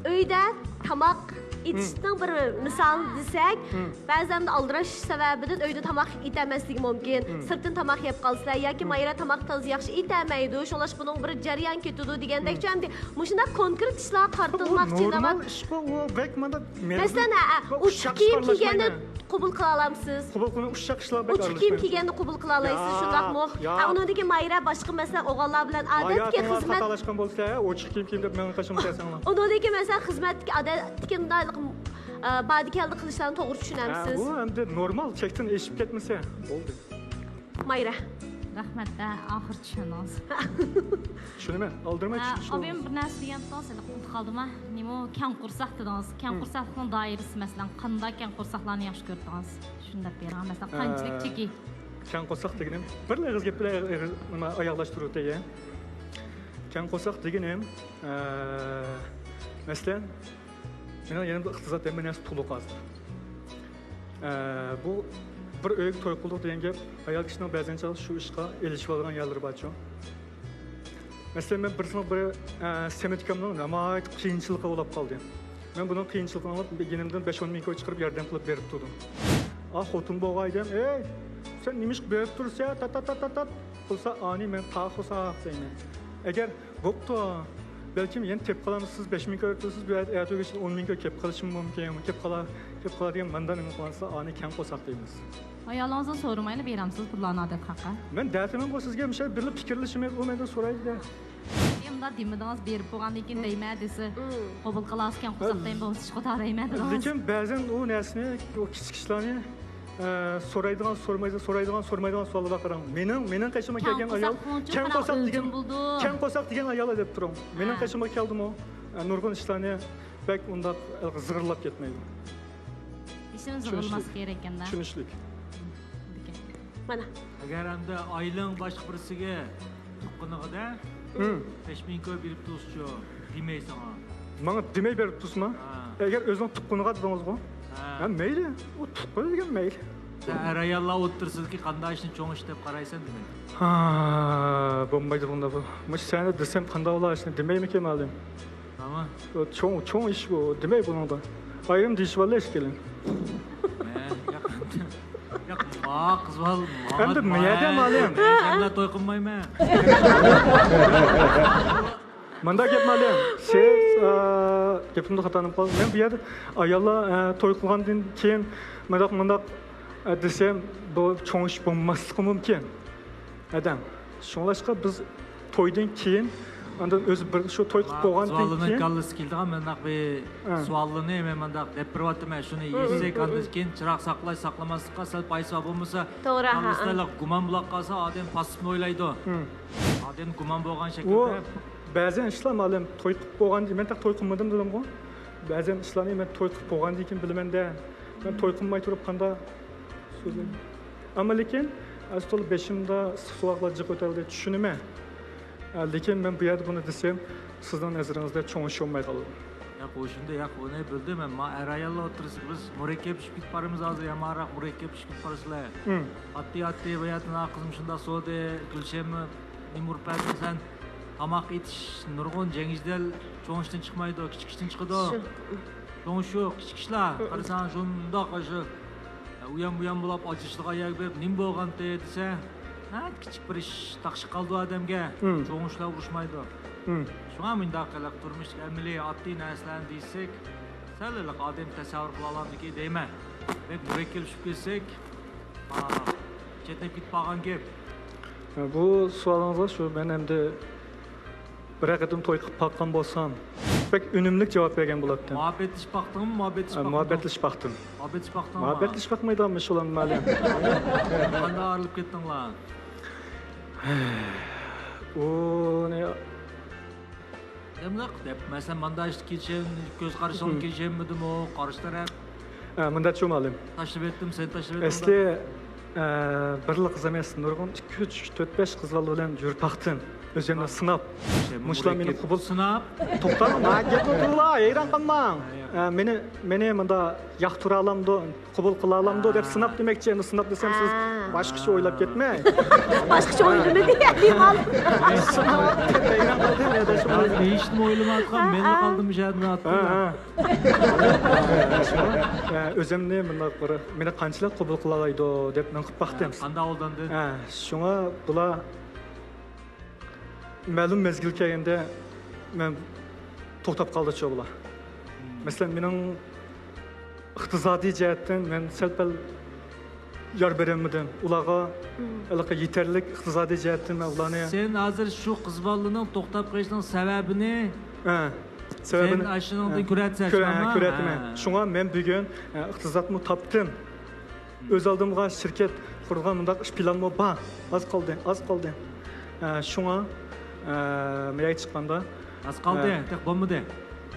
ئۆيدە تاماق ئېتىشنىڭ بىر مىسالىنى دېسەك، بەزەن ئالدىراش سەۋەبىدىن ئۆيدە تاماق ئېتەلمەسلىكى مۇمكىن. سىرتتىن تاماق يەپ قالسىلەر ياكى مايرا تاماق تازا ياخشى ئېتەلمەيدۇ، شۇڭلاشقا بۇنىڭ بىر جەريان كېتىدۇ دېگەندەكچۇ. ئەمدى مۇشۇنداق كونكرېت ئىشلارغا قارىتىلماقچى. نورمال ئىشقۇ ئۇ، بەك مانا مەسىلەن، ھە، ھە، ئۇچۇق كىيىم كىيگەننى قوبۇل قىلالايسىز. قوبۇل قىلىمەن، ئۇششاق ئىشلار بەك ئۇچۇق كىيىم كىيگەننى قوبۇل قىلالايسىز، شۇنداقمۇ؟ ھە، ئۇنىڭدىن كېيىن مايرا باشقا، مەسىلەن، ئوغۇللار بىلەن ئادەتتىكى خىزمەت. خاتالاشقان بولسا، ئوچۇق كىيىم كىيىپ مەن قېشىمغا كەلسەڭلار. ئۇنىڭدىن كېيىن، مەسىلەن، خىزمەتتىكى ئادەتتىكى مۇنداق، ئە، باردى كەلدى قىلىشلارنى توغرا چۈشىنەمسىز؟ ھە، ئۇ ئەمدى نورمال، چەكتىن ئېشىپ كەتمىسە بولدى. مايرا. رەھمەت، ھە، ئاخىرى چۈشەندىڭىز. چۈشىنىمەن، ئالدىرىماي چۈشىنىش. ئابىم بىر نەرسە دېگەنتىڭىز، ئۇنتۇپ قالدىم ھە. نېمە، كەڭ قورساق دېدىڭىز. كەڭ قورساقلىقنىڭ دائىرىسى، مەسىلەن، قانداق كەڭ قورساقلارنى ياخشى كۆرىدىڭىز؟ شۇنى دەپ بېرىڭ، مەسىلەن، قانچىلىك چېكى؟ كەڭ قورساق دېگىنىم بىر ئېغىز گەپ بىلەن ئېغىز، نېمە، ئاياغلاشتۇرۇۋېتەي. كەڭ قورساق دېگىنىم، ئە، مەسىلەن، مېنىڭ يېنىمدا ئىقتىساد ھەممە نەرسە تولۇق ھازىر. ئە، بۇ بىر ئۆيگە توي قىلدۇق دېگەن گەپ، ئايال كىشىنىڭ بەزەن چاغدا شۇ ئىشقا ئېلىشىۋالغان يەرلىرى بارچۇ. مەسىلەن، مەن بىرسىنىڭ بىر، ئە، سەمەت ئاكامنىڭ ناھايىتى قىيىنچىلىقى بولۇپ قالدى. مەن بۇنىڭ قىيىنچىلىقىنى ئاڭلاپ، يېنىمدىن بەش-ئون مىڭ كوي چىقىرىپ ياردەم قىلىپ بېرىپ تۇردۇم. ئا، خوتۇن بولغايدىم، ئەي، سەن نېمە ئىش بېرىپ تۇرسەن، تات، تات، تات، تات، تات قىلسا، ئانى مەن تاخۇساق دەيمەن. ئەگەر بوپتۇ. بەلكىم يەنە تېپىپ قالامسىز، بەش مىڭ كوي تۇرسىز، بۇ ئەتە ئۆگىنىشتىن ئون مىڭ كوي كېلىپ قېلىشىمۇ مۇمكىن. كېلىپ قالا، كېلىپ قالادىغان ماندا نېمە قىلامسىز، ئانى كەڭ قورساق دەيمىز. ئايالىڭىزدىن سورىمايلا بېرەمسىز پۇللارنى ئادەت خەققە؟ مەن دەتىمەن بۇ سىزگە مۇشۇ بىرلا پىكىرلىشىمىز، ئۇ مەندىن سورايدۇ-دە. ئەمدى دېمىدىڭىز، بېرىپ بولغاندىن كېيىن دەيمەن دېسە، قوبۇل قىلارسىز، كەڭ قورساق دەيمەن، بولمىسا ئىشقا تارىيمەن دېدىڭىز. لېكىن بەزەن ئۇ نەرسىنى، ئۇ كىچىك كىشىلەرنى ئە، سورايدىغان، سورىمايدىغان، سورايدىغان، سورىمايدىغان سوئاللار بار قاراڭ. مېنىڭ، مېنىڭ قېشىمغا كەلگەن ئايال، كەڭ قورساق دېگەن، كەڭ قورساق دېگەن ئايال دەپ تۇرۇڭ. مېنىڭ قېشىمغا كەلدىمۇ، ئە، نۇرغۇن ئىشلارنى بەك ئۇنداق زىغىرلاپ كەتمەيدۇ. ئىشىنى زىغىرلىماسلىق كېرەك ئىكەن-دە. چۈشىنىشلىك. مانا. ئەگەر ئەمدى ئايلىڭ باشقا بىرسىگە تۇغقىنىغىدە، بەش مىڭ كوي بېرىپ تۇرسىچۇ، دېمەي ساڭا. ماڭا دېمەي بېرىپ تۇرسىما؟ ھە. ئەگەر ئۆزىنىڭ تۇغقىنىغا دېدىڭىزغۇ؟ ھە. ھە، مەيلى. ئۇ تۇغقىنى دېگەن مەيلى. سەن ئەر-ئاياللار ئوتتۇرىسىدىكى قانداق ئىشنى چوڭ ئىش دەپ قارايسەن دېمەي. ھا، بولمايدۇ بۇنداق بۇ. مۇشۇ سەنە دېسەم قانداق بولا ئىشنى دېمەيمىكىن مالىم؟ ئۇ چوڭ، چوڭ ئىش بۇ. دېمەي بۇنىڭدا. ئايرىم دېيىشىۋاللا ئىككىلىن. ياق، ياق، ما قىز بال، ما، ئەمدى ما، مىيەدە مالىم. مەن توي قىلمايمەن. مۇنداق گەپ مالىم، سىز، ئە، گېپىمدە خاتالىنىپ قالدىم. مەن بۇ يەردە ئاياللار، ئە، توي قىلغاندىن كېيىن مۇنداق، مۇنداق، ئە، دېسەم، بۇ چوڭ ئىش بولماسلىقى مۇمكىن. ئادەم. شۇڭلاشقا بىز تويدىن كېيىن، ئاندىن ئۆزى بىر شۇ توي قىلىپ بولغاندىن كېيىن. كاللىسى كېلىدىغان مۇنداق بىر سوئاللىنى مەن مۇنداق دەپ بېرىۋاتىمەن. شۇنى يېسەك، ئاندىن كېيىن چىراغ ساقلاش، ساقلىماسلىققا سەل پايدىسى بار بولمىسا، توغرا، ھا، كاللىسىدا گۇمان بولاپ قالسا، ئادەم پاسسىپنى ئويلايدۇ. ئادەم گۇمان بولغان شەكىلدە. بەزەن ئىشلار مالىم توي قىلىپ بولغاندىن، مەن تېخى توي قىلمىدىم دېدىمغۇ. بەزەن ئىشلارنى مەن توي قىلىپ بولغاندىن كېيىن بىلىمەن-دە. مەن توي قىلماي تۇرۇپ قانداق سۆزلەيمەن. ئەمما لېكىن ئەسلى بېشىمدا ئىسسىق سوغۇقلار جىق ئۆتەلدى، چۈشىنىمەن. ئە، لېكىن مەن بۇ يەردە بۇنى دېسەم، سىزنىڭ نەزىرىڭىزدە چوڭ ئىش بولماي قالىدۇ. ياق، ئۇ شۇنداق، ياق، ئۇنى بىلدىم مەن. ما ئەر-ئاياللار ئوتتۇرىسىدا بىز مۇرەككەپلىشىپ كېتىپ بارىمىز ھازىر، يامانراق مۇرەككەپلىشىپ كېتىپ بارىسىلەر. ئاتتى، ئاتتى، بۇ يەردە قىزىم شۇنداق سورىدى، گۈلشەممۇ نېمە ئۇرۇپ بەردىڭ سەن؟ تاماق ئېتىش نۇرغۇن جەڭ-جېدەل چوڭ ئىشتىن چىقمايدۇ، كىچىك ئىشتىن چىقىدۇ. شۇ. چوڭ ئىش يوق، كىچىك ئىشلار. قارىساڭ شۇنداق ئاشۇ ئۇيان-بۇيان بولاپ ئاجرىشىدىغان يەرگە بېرىپ نېمە بولغانتى دېسە، ھە، كىچىك بىر ئىش تاقىشىپ قالىدۇ ئادەمگە. چوڭ ئىشلار ئۇرۇشمايدۇ. شۇڭا مۇنداق قىلىق تۇرمۇشتىكى ئەمەلىي ئاددىي نەرسىلەرنى دېسەك، سەل ھېلىقى ئادەم تەسەۋۋۇر قىلالامدىكى دەيمەن. بەك مۇرەككەپلىشىپ كەتسەك، چەتنەپ كېتىپ قالغان گەپ. بۇ سوئالىڭىزغا شۇ، مەن ئەمدى بىرەر قېتىم توي قىلىپ باققان بولسام، بەك ئۈنۈملۈك جاۋاب بەرگەن بولاتتىم. مۇھەببەتلىشىپ باقتىڭمۇ؟ مۇھەببەتلىشىپ باقتىڭمۇ؟ مۇھەببەتلىشىپ باقتىم. مۇھەببەتلىشىپ باقتىڭمۇ؟ مۇھەببەتلىشىپ باقمايدىغانمىش ئۇلار مەلۇم. قانداق ئايرىلىپ كەتتىڭلار؟ ئۇنى دەملىق دەپ، مەسىلەن، ماندا ئىشتا كېلىشەم، كۆز قارىشىڭ كېلىشەلمىدىمۇ، قارشى تەرەپ؟ ئە، مۇنداقچۇ مۇئەللىم. تاشلىۋەتتىم، سەن تاشلىۋەتتىڭ. ئەسلى، ئە، بىرلا قىز ئەمەس، نۇرغۇن ئىككى، ئۈچ، تۆت، بەش قىز بالا بىلەن يۈرۈپ باقتىم. ئۆزۈمنى سىناپ، مۇشۇلار مېنى قوبۇل سىناپ. توختاڭ، ما گەپنى قىلىڭلار، ھەيران قالماڭ. ئە، مېنى، مېنى مۇندا ياقتۇرالامدۇ، قوبۇل قىلالامدۇ دەپ سىناپ دېمەكچى. ئەمدى سىناپ دېسەم، سىز باشقىچە ئويلاپ كەتمەڭ. باشقىچە ئويلىمىدى، ئەلىمال. ھېچنېمە ئويلىمايۋاتقان، مەنلا قالدىم مۇشۇ يەردە. ئۆزۈمنى مۇنداق بىر، مېنى قانچىلىك قوبۇل قىلالايدۇ دەپ مەن قىلىپ باقتىم. قانداق ئالداندىڭ؟ ھە، شۇڭا بۇلار مەلۇم مەزگىل كەلگەندە مەن توختاپ قالدىچۇ بۇلار. مەسىلەن، مېنىڭ ئىقتىسادىي جەھەتتىن مەن سەل-پەل يار بېرەلمىدىم. ئۇلارغا ھېلىقى يېتەرلىك ئىقتىسادىي جەھەتتىن مەن ئۇلارنى. سەن ھازىر شۇ قىز بالىنىڭ توختاپ قېلىشىنىڭ سەۋەبىنى، ھە، سەۋەبىنى سەن ئاشۇنىڭدىن كۆرەتسەن، كۆرە-، شۇنداقمۇ؟ كۆرەتتىم. ھە. شۇڭا مەن بۈگۈن، ھە، ئىقتىسادمۇ تاپتىم. ئۆز ئالدىمغا شىركەت قۇرغان مۇنداق ئىش پىلانمۇ بار. ئاز قالدى، ئاز قالدى. ئە، شۇڭا، ئە، مەيەگە چىققاندا، ئاز قالدى، ئە، تېخى بولمىدى.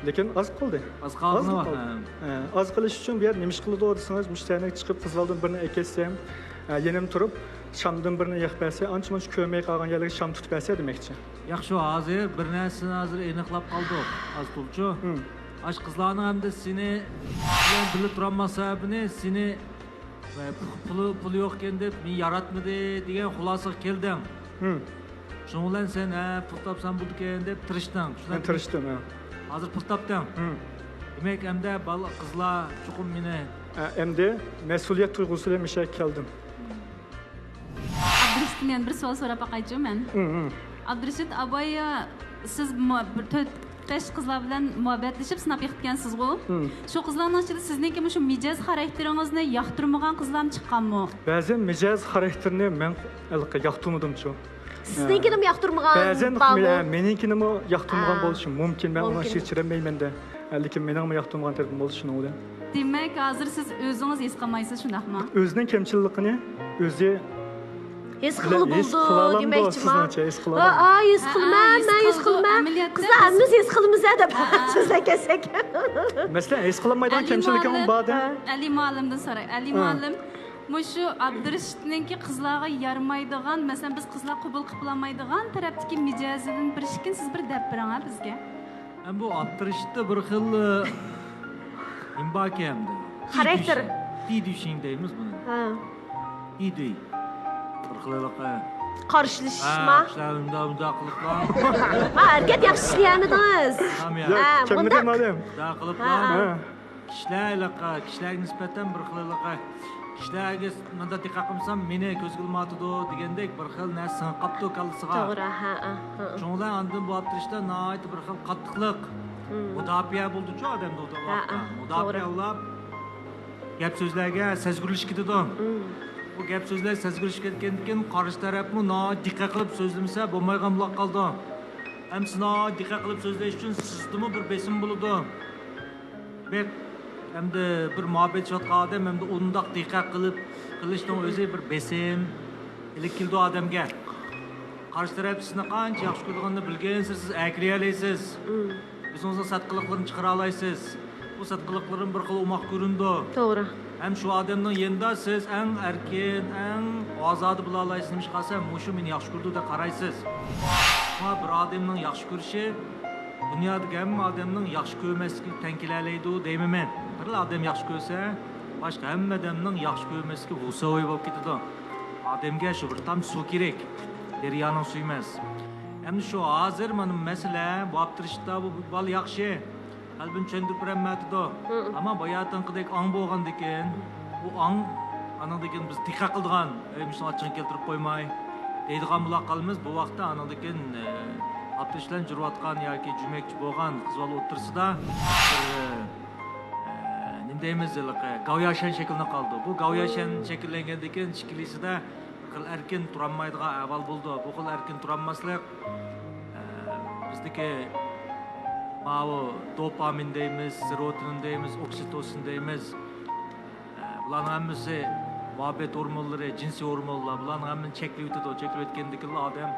لېكىن ئاز قالدى. ئاز قالدى. ئە، ئاز قېلىش ئۈچۈن بۇ يەردە نېمە ئىش قىلىدۇ دېسىڭىز، مۇشۇ يەرنىڭ چىقىپ قىز بالىدىن بىرنى ئەكەلسەم، ئە، يېنىم تۇرۇپ، شامدىن بىرنى يېقىپ بەرسە، ئانچە-مۇنچە كۆرمەي قالغان يەرلەرگە شام تۇتۇپ بەرسە دېمەكچى. ياخشى، ھازىر بىر نەرسىنى ھازىر ئېنىقلاپ قالدۇق، ئاز-تولىچۇ. ئاشۇ قىزلارنىڭ ئەمدى سېنى بىلەن بىللە تۇرالماس سەۋەبىنى سېنى پۇلى، پۇلى يوقكەن دەپ مېنى ياراتمىدى دېگەن خۇلاسىغا كەلدىڭ. شۇنىڭ بىلەن سەن، ھە، پۇل تاپسام بولىدىكەن دەپ تىرىشتىڭ. مەن تىرىشتىم، ھە. ھازىر پۇل تاپتىڭ. دېمەك، ئەمدى بالا، قىزلار چوقۇم مېنى. ھە، ئەمدى مەسئۇلىيەت تۇيغۇسى بىلەن مۇشۇ يەرگە كەلدىم. ئابدۇرېشىتتىن يەنە بىر سوئال سوراپ باقايچۇ مەن. ئابدۇرېشىت ئاباي، سىز مۇ-، بىر تۆت، بەش قىزلار بىلەن مۇھەببەتلىشىپ سىناپ بېقىپتىكەنسىزغۇ؟ شۇ قىزلارنىڭ ئىچىدە سىزنىڭكى مۇشۇ مىجەز خاراكتېرىڭىزنى ياقتۇرمىغان قىزلارمۇ چىققانمۇ؟ بەزى مىجەز خاراكتېرنى مەن ھېلىقى ياقتۇرمىدىمچۇ. سىزنىڭكىنىمۇ ياقتۇرمىغان بارمۇ؟ بەزى مېنىڭكىنىمۇ ياقتۇرمىغان بولۇشى مۇمكىن. مەن ئۇنىڭ ئىچىگە چىدىمەيمەن-دە. لېكىن مېنىڭمۇ ياقتۇرمىغان تەرىپىم بولدى شۇنىڭ بىلەن. دېمەك، ھازىر سىز ئۆزىڭىز ھېس قىلمايسىز، شۇنداقمۇ؟ ئۆزىنىڭ كەمچىللىكىنى ئۆزى ھېس قىلغىلى بولىدۇ دېمەكچىما؟ سىزنىڭچە ھېس قىلىدۇ. ھە، ھە، ھېس قىلىمەن، مەن ھېس قىلىمەن. قىزلار ھەممىمىز ھېس قىلىمىز ھە دەپ سۆزلەپ كەلسەك. مەسىلەن، ھېس قىلالمايدىغان كەمچىلىكىڭمۇ بار-دە. ئەلى مۇئەللىمدىن سوراي. ئەلى مۇئەللىم، مۇشۇ ئابدۇرېشىتنىڭكى قىزلارغا يارىمايدىغان، مەسىلەن، بىز قىزلار قوبۇل قىلالمايدىغان تەرەپتىكى مىجەزىدىن بىر ئىككىنى سىز بىر دەپ بېرىڭ ھە بىزگە. ئەمدى بۇ ئابدۇرېشىتتا بىر خىل، ئە، نېمە باركەن ئەمدى؟ خاراكتېر. تىدۈشىڭ، تىدۈشىڭ دەيمىز بۇنى. ھە. تىدۈي. بىر خىل ھېلىقى. قارشىلىشىشما؟ ھە، شۇنداق، شۇنداق قىلىپلا. ھە، ھەرىكەت ياخشى ئىشلىيەلمىدىڭىز. ھە، ھە، كەلمىدى مۇنداق. مۇئەللىم. شۇنداق قىلىپلا. ھە. كىشىلەر ھېلىقى، كىشىلەرگە نىسبەتەن بىر خىل ھېلىقى كىشىلەرگە مۇنداق دىققەت قىلمىسام، مېنى كۆزگە ئىلمايۋاتىدۇ دېگەندەك بىر خىل نەرسە سىڭىپ قاپتۇ كاللىسىغا. توغرا، ھە، ھە. شۇنىڭ بىلەن ئاندىن بۇ ئاپتىرىشتا ناھايىتى بىر خىل قاتتىقلىق، مۇداپىئە بولىدۇچۇ ئادەمدە ئۇ ۋاقىتتا. مۇداپىئە ئۇلاپ، گەپ سۆزلەرگە سەزگۈرلىشىپ كېتىدۇ. بۇ گەپ سۆزلەر سەزگۈرلىشىپ كەتكەندىن كېيىن، قارشى تەرەپمۇ ناھايىتى دىققەت قىلىپ سۆزلىمىسە بولمايدىغان بولۇپ قالىدۇ. ھەم سىز ناھايىتى دىققەت قىلىپ سۆزلەش ئۈچۈن سىزدىمۇ بىر بېسىم بولىدۇ. بەك ئەمدى بىر مۇھەببەتلىشىۋاتقان ئادەم ئەمدى ئۇنداق دىققەت قىلىپ قىلىشنىڭ ئۆزى بىر بېسىم ئېلىپ كېلىدۇ ئادەمگە. قارشى تەرەپ سىزنى قانچە ياخشى كۆرىدىغىنىنى بىلگەنسېرى سىز ئەركىلىيەلەيسىز. ئۆزىڭىزنىڭ سادقىلىقلىرىنى چىقىرالايسىز. بۇ سادقىلىقلىرىمۇ بىر خىل ئوماق كۆرۈنىدۇ. توغرا. ھەم شۇ ئادەمنىڭ يېنىدا سىز ئەڭ ئەركىن، ئەڭ ئازادە بولالايسىز. نېمىشقا دېسە، مۇشۇ مېنى ياخشى كۆرىدۇ دەپ قارايسىز. شۇڭا بىر ئادەمنىڭ ياخشى كۆرۈشى دۇنيادىكى ھەممە ئادەمنىڭ ياخشى كۆرمەسلىكىگە تەڭ كېلەلەيدۇ دەيمەن مەن. بىرلا ئادەم ياخشى كۆرسە، باشقا ھەممە ئادەمنىڭ ياخشى كۆرمەسلىكى ھۇساۋاي بولۇپ كېتىدۇ. ئادەمگە شۇ بىر تامچە سۇ كېرەك. دەريانىڭ سۈيى ئەمەس. ئەمدى شۇ ھازىر مانا مەسىلە، بۇ ئاپتىرىشتا بۇ بالا ياخشى. قەلبىنى چۈشەندۈرۈپ بېرەلمەيۋاتىدۇ. ئەمما باياتىنقىدەك ئاڭ بولغاندىكىن، ئۇ ئاڭ، ئانىڭدىن كېيىن بىز دىققەت قىلىدىغان، ئەي، مۇشۇنىڭ ئاچچىقىنى كەلتۈرۈپ قويماي دەيدىغان بولا قالىمىز. بۇ ۋاقىتتا ئانىڭدىن كېيىن، ئە، ئاپتىرىش بىلەن جۇرۇۋاتقان ياكى جۈمەكچى بولغان قىز بالا ئوتتۇرىسىدا بىر، ئە، نېمە دەيمىز، ھېلىقى گاۋياشەن شەكلىنى قالىدۇ. بۇ گاۋياشەن شەكىللەنگەندىن كېيىن ئىككىلىسىدە بىر خىل ئەركىن تۇرالمايدىغان ئەھۋال بولىدۇ. بۇ خىل ئەركىن تۇرالماسلىق، ئە، بىزدىكى ماۋۇ دوپامىن دەيمىز، سېروتونىن دەيمىز، ئوكسىتوسىن دەيمىز. ئە، بۇلارنىڭ ھەممىسى مۇھەببەت ھورمونلىرى، جىنسىي ھورمونلار. بۇلارنىڭ ھەممىنى چەكلىۋېتىدۇ. چەكلىۋەتكەندىكىنلا ئادەم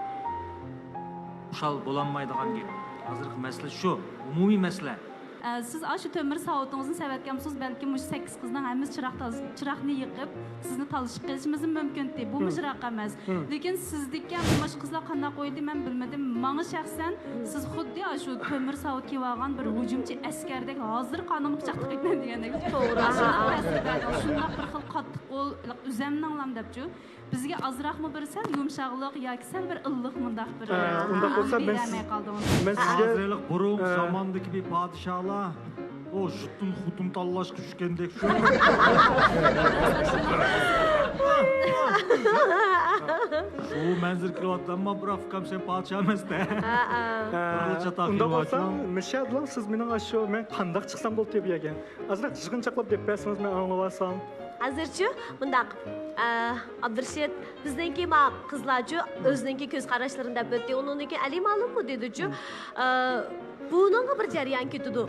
خۇشال بولالمايدىغان گەپ. ھازىرقى مەسىلە شۇ، ئومۇمىي مەسىلە. ئە، سىز ئاشۇ تۆمۈر ساۋۇتىڭىزنى سەۋەتكەن بولسىڭىز، بەلكىم مۇشۇ سەككىز قىزنىڭ ھەممىسى چىراغ تاز-، چىراغنى يېقىپ، سىزنى تالىشىپ قېلىشىمىزمۇ مۇمكىنتى. بۇمۇ چىراغ ئەمەس. لېكىن سىزدىكى مۇشۇ قىزلار قانداق ئويلىدى، مەن بىلمىدىم. ماڭا شەخسەن سىز خۇددى ئاشۇ تۆمۈر ساۋۇت كىيىۋالغان بىر ھۇجۇمچى ئەسكەردەك، ھازىر قانىمغا پىچاق تىقىمەن دېگەندەك. شۇنداق تەسىر بەردىڭىز. شۇنداق بىر خىل قاتتىق قول، ئۆزەمنىڭلام دەپچۇ. بىزگە ئازراقمۇ بىر سەل يۇمشاقلىق ياكى سەل بىر ئىللىق مۇنداق بىر ئە، ئۇنداق بولسا مەن سىز، بېرەلمەي قالدىڭىز. مەن سىزگە ھازىرلىق بۇرۇنقى ئە، زاماندىكى بىر پادىشاھلار، ئۇ ژۇتتىن خوتۇن تاللاشقا چۈشكەندەك شۇ. شۇ مەنزىرە كېلىۋاتىدۇ، ئەمما بىراق ئۇكام سەن پادىشاھ ئەمەس-دە. ئە، ئە. ئە، بىر چاتاق ئۇنداق بولسا، مىشەدىلا سىز مېنىڭ ئاشۇ مەن قانداق چىقسام بولدى بۇ يەرگە؟ ئازراق يىغىنچاقلاپ دەپ بەرسىڭىز، مەن ئاڭلىۋالسام. ھازىرچۇ مۇنداق، ئە، ئابدۇرېشىت، بىزنىڭكى ما قىزلارچۇ ئۆزىنىڭكى كۆز قاراشلىرىنى دەپ ئۆتتى. ئۇنىڭدىن كېيىن ئەلى مالىممۇ دېدىچۇ. ئە، بۇنىڭغا بىر جەريان كېتىدۇ.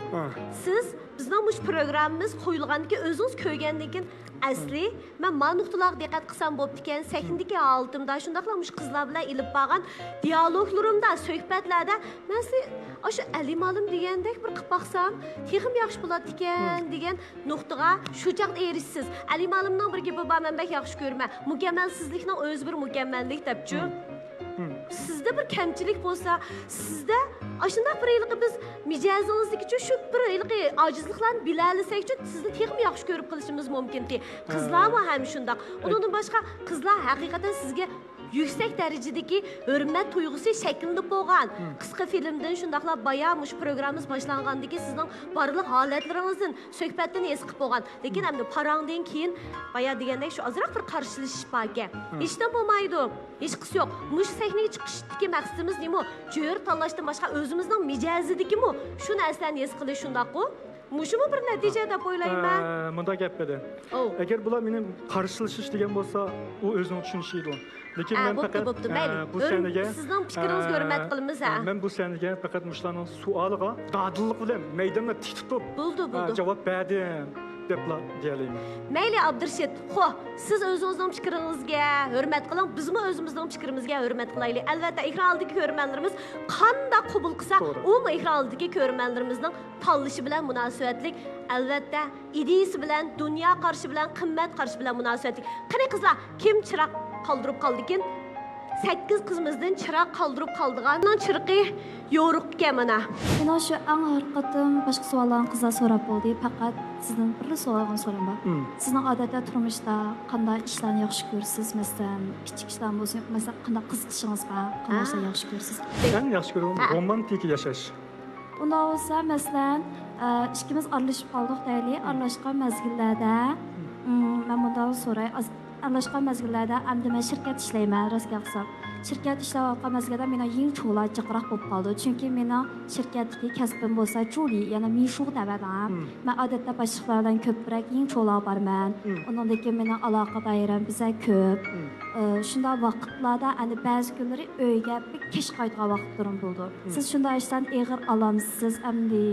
سىز بىزنىڭ مۇشۇ پروگراممىمىز قويۇلغاندىن كېيىن ئۆزىڭىز كۆرگەندىن كېيىن ئەسلى مەن ما نۇقتىلارغا دىققەت قىلسام بوپتىكەن، سەھنىدىكى ھالىتىمدا، شۇنداقلا مۇشۇ قىزلار بىلەن ئېلىپ بارغان دىيالوگلىرىمدا، سۆھبەتلەردە مەن سىزنى ئاشۇ ئەلى مالىم دېگەندەك بىر قىلىپ باقسام، تېخىمۇ ياخشى بولاتتىكەن دېگەن نۇقتىغا شۇ چاغدا ئېرىشىسىز. ئەلى مالىمنىڭ بىر گېپى بار، مەن بەك ياخشى كۆرىمەن، مۇكەممەلسىزلىكنىڭ ئۆزى بىر مۇكەممەللىك دەپچۇ. سىزدە بىر كەمچىلىك بولسا، سىزدە ئاشۇنداق بىر ھېلىقى بىز مىجەزىڭىزدىكىچۇ شۇ بىر ھېلىقى ئاجىزلىقلارنى بىلەلىسەكچۇ، سىزنى تېخىمۇ ياخشى كۆرۈپ قېلىشىمىز مۇمكىنتى. قىزلارمۇ ھەم شۇنداق. ئۇنىڭدىن باشقا، قىزلار ھەقىقەتەن سىزگە يۈكسەك دەرىجىدىكى ھۆرمەت تۇيغۇسى شەكىللىنىپ بولغان. قىسقا فىلىمدىن شۇنداقلا بايا مۇشۇ پروگراممىمىز باشلانغاندىكى سىزنىڭ بارلىق ھالەتلىرىڭىزدىن، سۆھبەتتىن ھېس قىلىپ بولغان. لېكىن ئەمدى پاراڭدىن كېيىن بايا دېگەندەك شۇ ئازراق بىر قارشىلىشىش باركەن. ھېچنېمە بولمايدۇ. ھېچقىسى يوق. مۇشۇ سەھنىگە چىقىشتىكى مەقسىتىمىز نېمە؟ جۆرە تاللاشتىن باشقا ئۆزىمىزنىڭ مىجەزىدىكىمۇ شۇ نەرسىلەرنى ھېس قىلىش شۇنداققۇ؟ مۇشۇمۇ بىر نەتىجە دەپ ئويلايمەن. ئە، مۇنداق گەپ ئىدى. ئەگەر بۇلار مېنى قارشىلىشىش دېگەن بولسا، ئۇ ئۆزىنىڭ چۈشىنىشى ئىدى. لېكىن ئە، مەن بوپتۇ، پەقەت، بوپتۇ، ئە، مەيلى. بۇ سەھنىگە، سىزنىڭ پىكرىڭىزگە ھۆرمەت قىلىمىز، ھە. مەن بۇ سەھنىگە پەقەت مۇشۇلارنىڭ سوئالىغا دادىللىق بىلەن مەيداندا تىك تۇتۇپ، بولدى، بولدى، جاۋاب بەردىم دەپلا دېيەلەيمەن. مەيلى، ئابدۇرېشىت، خو، سىز ئۆزىڭىزنىڭ پىكرىڭىزگە ھۆرمەت قىلىڭ، بىزمۇ ئۆزىمىزنىڭ پىكرىمىزگە ھۆرمەت قىلايلى. ئەلۋەتتە، ئېكران ئالدىدىكى كۆرۈرمەنلىرىمىز قانداق قوبۇل قىلسا، ئۇمۇ ئېكران ئالدىدىكى كۆرۈرمەنلىرىمىزنىڭ تاللىشى بىلەن مۇناسىۋەتلىك، ئەلۋەتتە، ئىدىيىسى بىلەن، دۇنيا قارىشى بىلەن، قىممەت قارىشى بىلەن مۇناسىۋەتلىك. قېنى قىزلار، كىم چىراغ قالدۇرۇپ قالدىكىن؟ سەككىز قىزىمىزدىن چىراغ قالدۇرۇپ قالىدىغاننىڭ چىرىقى يورۇقكەن مانا. مېنىڭ شۇ ئەڭ ئاخىرقى قېتىم باشقا سوئاللارنى قىزلار سوراپ بولدى، پەقەت سىزدىن بىرلا سورايدىغان سوئالىم بار. سىزنىڭ ئادەتتە تۇرمۇشتا قانداق ئىشلارنى ياخشى كۆرىسىز؟ مەسىلەن، كىچىك ئىشلارمۇ بولسۇن، مەسىلەن، قانداق قىزىقىشىڭىز بار؟ قانداق ئىشلارنى ياخشى كۆرىسىز؟ ئەڭ ياخشى كۆرىدىغىنىم رومانتىكا ياشاش. ئۇنداق بولسا، مەسىلەن، ئە، ئىككىمىز ئارىلىشىپ قالدۇق دەيلى. ئارىلاشقان مەزگىللەردە مم، مەن مۇنداق سوراي، ئاز-، ئارىلاشقان مەزگىللەردە ئەمدى مەن شىركەت ئىشلەيمەن، راست گەپ قىلسام. شىركەت ئىشلەۋاتقان مەزگىلدە مېنىڭ يېڭى چوغلار جىقراق بولۇپ قالىدۇ. چۈنكى مېنىڭ شىركەتتىكى كەسپىم بولسا جۇلى، يەنى مىشۇغا دەۋەدىم. مم. مەن ئادەتتە باشلىقلار بىلەن كۆپرەك يېڭى چوغلارغا بارىمەن. مم. ئۇنىڭدىن كېيىن مېنىڭ ئالاقە دائىرەم بىزە كۆپ. مم. ئى، شۇنداق ۋاقىتلاردا ئەنە بەزى كۈنلىرى ئۆيگە بەك كەچ قايتىدىغان ۋاقىتلىرىم بولىدۇ. مم. سىز شۇنداق ئىشلارنى ئېغىر ئالامسىز ئەمدى؟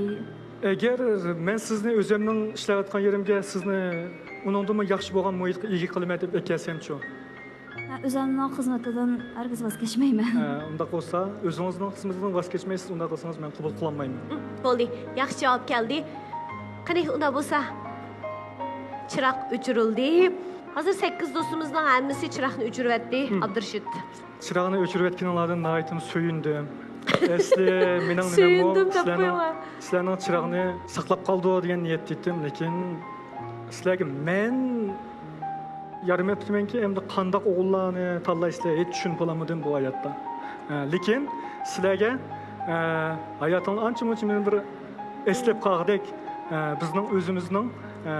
ئەگەر مەن سىزنى ئۆزۈمنىڭ ئىشلەۋاتقان يېرىمگە، سىزنى ئۇنىڭدىنمۇ ياخشى بولغان مۇھىتقا ئىگە قىلىمەن دەپ ئەكەلسەمچۇ؟ مەن ئۆزۈمنىڭ خىزمىتىدىن ھەرگىز ۋاز كەچمەيمەن. ھە، ئۇنداق بولسا، ئۆزىڭىزنىڭ خىزمىتىدىن ۋاز كەچمەيسىز، ئۇنداق قىلسىڭىز مەن قوبۇل قىلالمايمەن. ھم، بولدى، ياخشى جاۋاب كەلدى. قېنى، ئۇنداق بولسا، چىراغ ئۆچۈرۈلدى. ھازىر سەككىز دوستىمىزنىڭ ھەممىسى چىراغنى ئۆچۈرۈۋەتتى، ھم. ئابدۇرېشىت. چىراغنى ئۆچۈرۈۋەتكىنىڭلاردىن ناھايىتىمۇ سۆيۈندۈم. ئەسلى مېنىڭ نېمەممۇ سۆيۈندۈم دەپ سىلەرنىڭ، قويما. سىلەرنىڭ چىراغنى ساقلاپ قالىدۇ دېگەن نىيەتتە ئىدىم، لېكىن سىلەرگە مەن يارىمەپتىمەنكى، ئەمدى قانداق ئوغۇللارنى تاللايسىلەر، ھېچ چۈشىنىپ بولالمىدىم بۇ ھاياتتا. ئە، لېكىن سىلەرگە، ئە، ھاياتىڭلار ئانچە مۇنچە مېنى بىر ئەسلەپ قالغۇدەك، ئە، بىزنىڭ ئۆزىمىزنىڭ، ئە،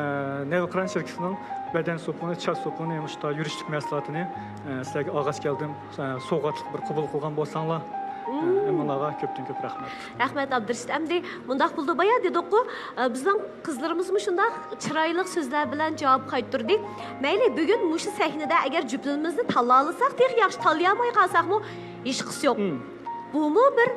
نەۋقىران شىركىتىنىڭ بەدەن سوپۇنى، چاچ سوپۇنى، مۇشۇنداق يۈرۈشلۈك مەھسۇلاتىنى، ئە، سىلەرگە ئالغاچ كەلدىم، ئە، سوۋغاتلىق بىر قوبۇل قىلغان بولساڭلار، ئە، ھەممىڭلارغا كۆپتىن كۆپ رەھمەت. رەھمەت، ئابدۇرېشىت. ئەمدى مۇنداق بولىدۇ، بايا دېدۇققۇ، ئە، بىزنىڭ قىزلىرىمىزمۇ شۇنداق چىرايلىق سۆزلەر بىلەن جاۋاب قايتۇردى. مەيلى، بۈگۈن مۇشۇ سەھنىدە ئەگەر جۈپىمىزنى تاللالىساق تېخى ياخشى، تاللىيالماي قالساقمۇ ھېچقىسى يوق. مم. بۇمۇ بىر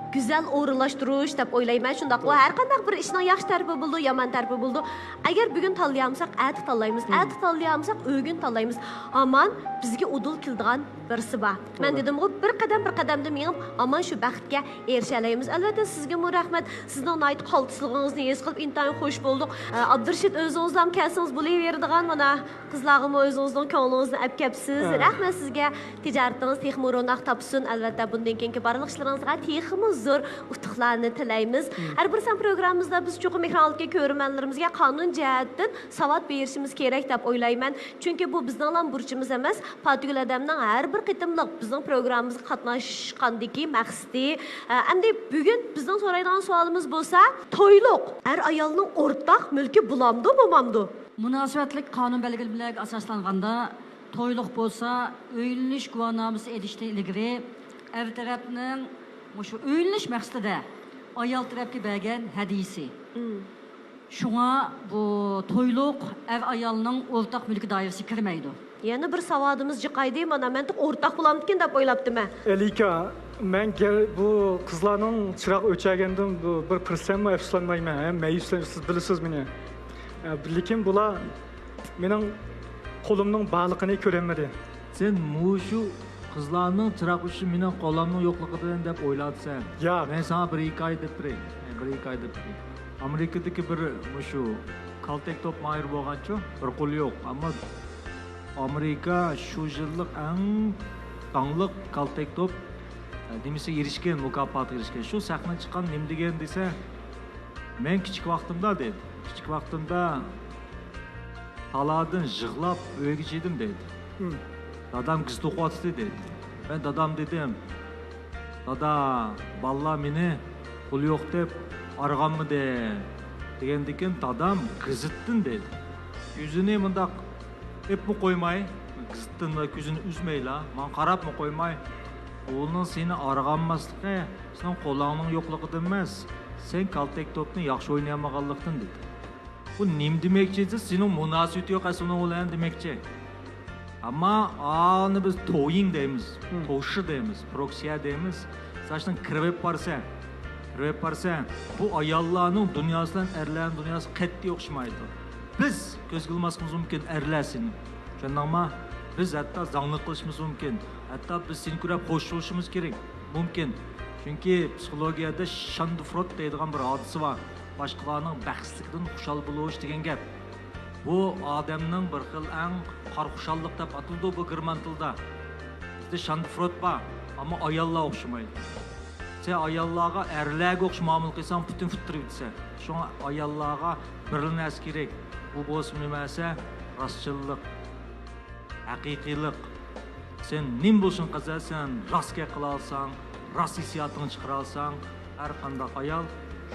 گۈزەل ئورۇنلاشتۇرۇش دەپ ئويلايمەن، شۇنداققۇ؟ توغرا. ھەر قانداق بىر ئىشنىڭ ياخشى تەرىپى بولىدۇ، يامان تەرىپى بولىدۇ. ئەگەر بۈگۈن تاللىيالمىساق، ئەتە تاللايمىز، مم. ئەتە تاللىيالمىساق، ئۆگۈن تاللايمىز. ھامان بىزگە ئۇدۇل كېلىدىغان بىرسى بار. مەن توغرا. دېدىمغۇ، بىر قەدەم، بىر قەدەمدە مېڭىپ، ھامان شۇ بەختكە ئېرىشەلەيمىز. ئەلۋەتتە، سىزگىمۇ رەھمەت. سىزنىڭ ناھايىتى قالتىسلىقىڭىزنى ھېس قىلىپ، ئىنتايىن خۇش بولدۇق. ئە، ئابدۇرېشىت، ئۆزىڭىزلام كەلسىڭىز بولۇۋېرىدىغان، مانا، قىزلارغىمۇ ئۆزىڭىزنىڭ كۆڭلىڭىزنى ئەپ كەپسىز. ھە. رەھمەت سىزگە. تىجارىتىڭىز تېخىمۇ روناق تاپسۇن. ئەلۋەتتە، بۇندىن كېيىنكى بارلىق ئىشلىرىڭىزغا تېخىمۇ زور ئۇتۇقلارنى تىلەيمىز. مم. ھەر بىر سان پروگراممىمىزدا بىز چوقۇم ئېكران ئالدىدىكى كۆرۈرمەنلىرىمىزگە قانۇن جەھەتتىن ساۋات بېرىشىمىز كېرەك دەپ ئويلايمەن. چۈنكى بۇ بىزنىڭلا بۇرچىمىز ئەمەس. پاتىگۈل ئادەمنىڭ ھەر بىر قېتىملىق بىزنىڭ پروگراممىمىزغا قاتناشقاندىكى مەقسىتى. ئە، ئەمدى بۈگۈن بىزنىڭ سورايدىغان سوئالىمىز بولسا، تويلۇق ئەر-ئايالنىڭ ئورتاق مۈلكى بولامدۇ، بولمامدۇ؟ مۇناسىۋەتلىك قانۇن بەلگىلىمىلەرگە ئاساسلانغاندا، تويلۇق بولسا، ئۆيلىنىش گۇۋاھنامىسى ئېلىشتىن ئىلگىرى ئەر تەرەپنىڭ مۇشۇ ئۆيلىنىش مەقسىتىدە ئايال تەرەپكە بەرگەن ھەدىيىسى. مم. شۇڭا بۇ تويلۇق ئەر-ئايالنىڭ ئورتاق مۈلكى دائىرىسىگە كىرمەيدۇ. يەنە بىر ساۋادىمىز جىقايدى، مانا مەن تېخى ئورتاق بولامدىكىن دەپ ئويلاپتىمەن. ئەلىكا، مەن گەر-، بۇ قىزلارنىڭ چىراغ ئۆچەرگەندىن بۇ بىر پىرسەنتمۇ ئەپسۇسلانمايمەن، ھە، مەيۈسلەن-، سىز بىلىسىز مېنى. ئە، لېكىن بۇلار مېنىڭ قولۇمنىڭ بارلىقىنى كۆرەلمىدى. سەن مۇشۇ قىزلارنىڭ چىراغ ئۆچۈشى مېنىڭ قولامنىڭ يوقلۇقىدىن دەپ ئويلاۋاتىسەن. ياق. مەن ساڭا بىر ھېكايە دەپ بېرەي. بىر ھېكايە دەپ بېرەي. ئامېرىكىدىكى بىر مۇشۇ كالتەك توپ ماھىرى بولغانچۇ، بىر قولى يوق. ئەمما ئامېرىكا شۇ يىللىق ئەڭ داڭلىق كالتەك توپ، ئە، نېمىسىگە ئېرىشكەن، مۇكاپاتىغا ئېرىشكەن. شۇ سەھنىگە چىققان نېمە دېگەن دېسە، مەن كىچىك ۋاقتىمدا دەيدۇ. كىچىك ۋاقتىمدا تالادىن يىغلاپ ئۆيگە چىدىم دەيدۇ. مم. دادام گېزىت ئوقۇۋاتىتتى دەيدۇ. مەن دادام دېدىم، دادا، بالىلار مېنى پۇل يوق دەپ ئارغاممىدى دېگەندىكىن دادام گېزىتتىن دەيدۇ. يۈزىنى مۇنداق ئېپمۇ قويماي، گېزىتتىن كۆزىنى ئۈزمەيلا، ماڭا قاراپمۇ قويماي، ئۇنىڭ سېنى ئارغاماسلىقى سېنىڭ قولۇڭنىڭ يوقلۇقىدىن ئەمەس، سەن كالتەك توپنى ياخشى ئوينىيالمىغانلىقتىن دېدى. بۇ نېمە دېمەكچى دېسە، سېنىڭ مۇناسىۋىتى يوق ئەسلى ئۇنىڭ بىلەن دېمەكچى. ئەمما ئانى بىز تويىڭ دەيمىز، مم. توشى دەيمىز، پروكسىيە دەيمىز. مىسال ئۈچۈن كىرىۋېپ بارسەن، كىرىۋېپ بارسەن، بۇ ئاياللارنىڭ دۇنياسى بىلەن ئەرلەرنىڭ دۇنياسى قەتئىي ئوخشىمايدۇ. بىز كۆزگە ئىلماسلىقىمىز مۇمكىن ئەرلەر سېنى. چۈشەندىڭما؟ بىز ھەتتا زاڭلىق قىلىشىمىز مۇمكىن. ھەتتا بىز سېنى كۆرۈپ خوش بولۇشىمىز كېرەك. مۇمكىن. چۈنكى پسىخولوگىيەدە شاندفروت دەيدىغان بىر ھادىسە بار. باشقىلارنىڭ بەختلىكىدىن خۇشال بولۇش دېگەن گەپ. بۇ ئادەمنىڭ بىر خىل ئەڭ قارا خۇشاللىق دەپ ئاتىلىدۇ بۇ گېرمان تىلدا. بىزدە شاندفروت بار، ئەمما ئاياللار ئوخشىمايدۇ. سەن ئاياللارغا ئەرلەرگە ئوخشاش مۇئامىلە قىلساڭ، پۈتۈن پۈتتۈرۈپ كېتىسەن. شۇڭا ئاياللارغا بىرلا نەرسە كېرەك. بۇ بولسا نېمە دېسە، راستچىللىق، ھەقىقىيلىق. سەن نېمە بولۇشۇڭ قەزەلسەن، راست گەپ قىلالىساڭ، راست ھېسسىياتىڭنى چىقىرالىساڭ، ھەر قانداق ئايال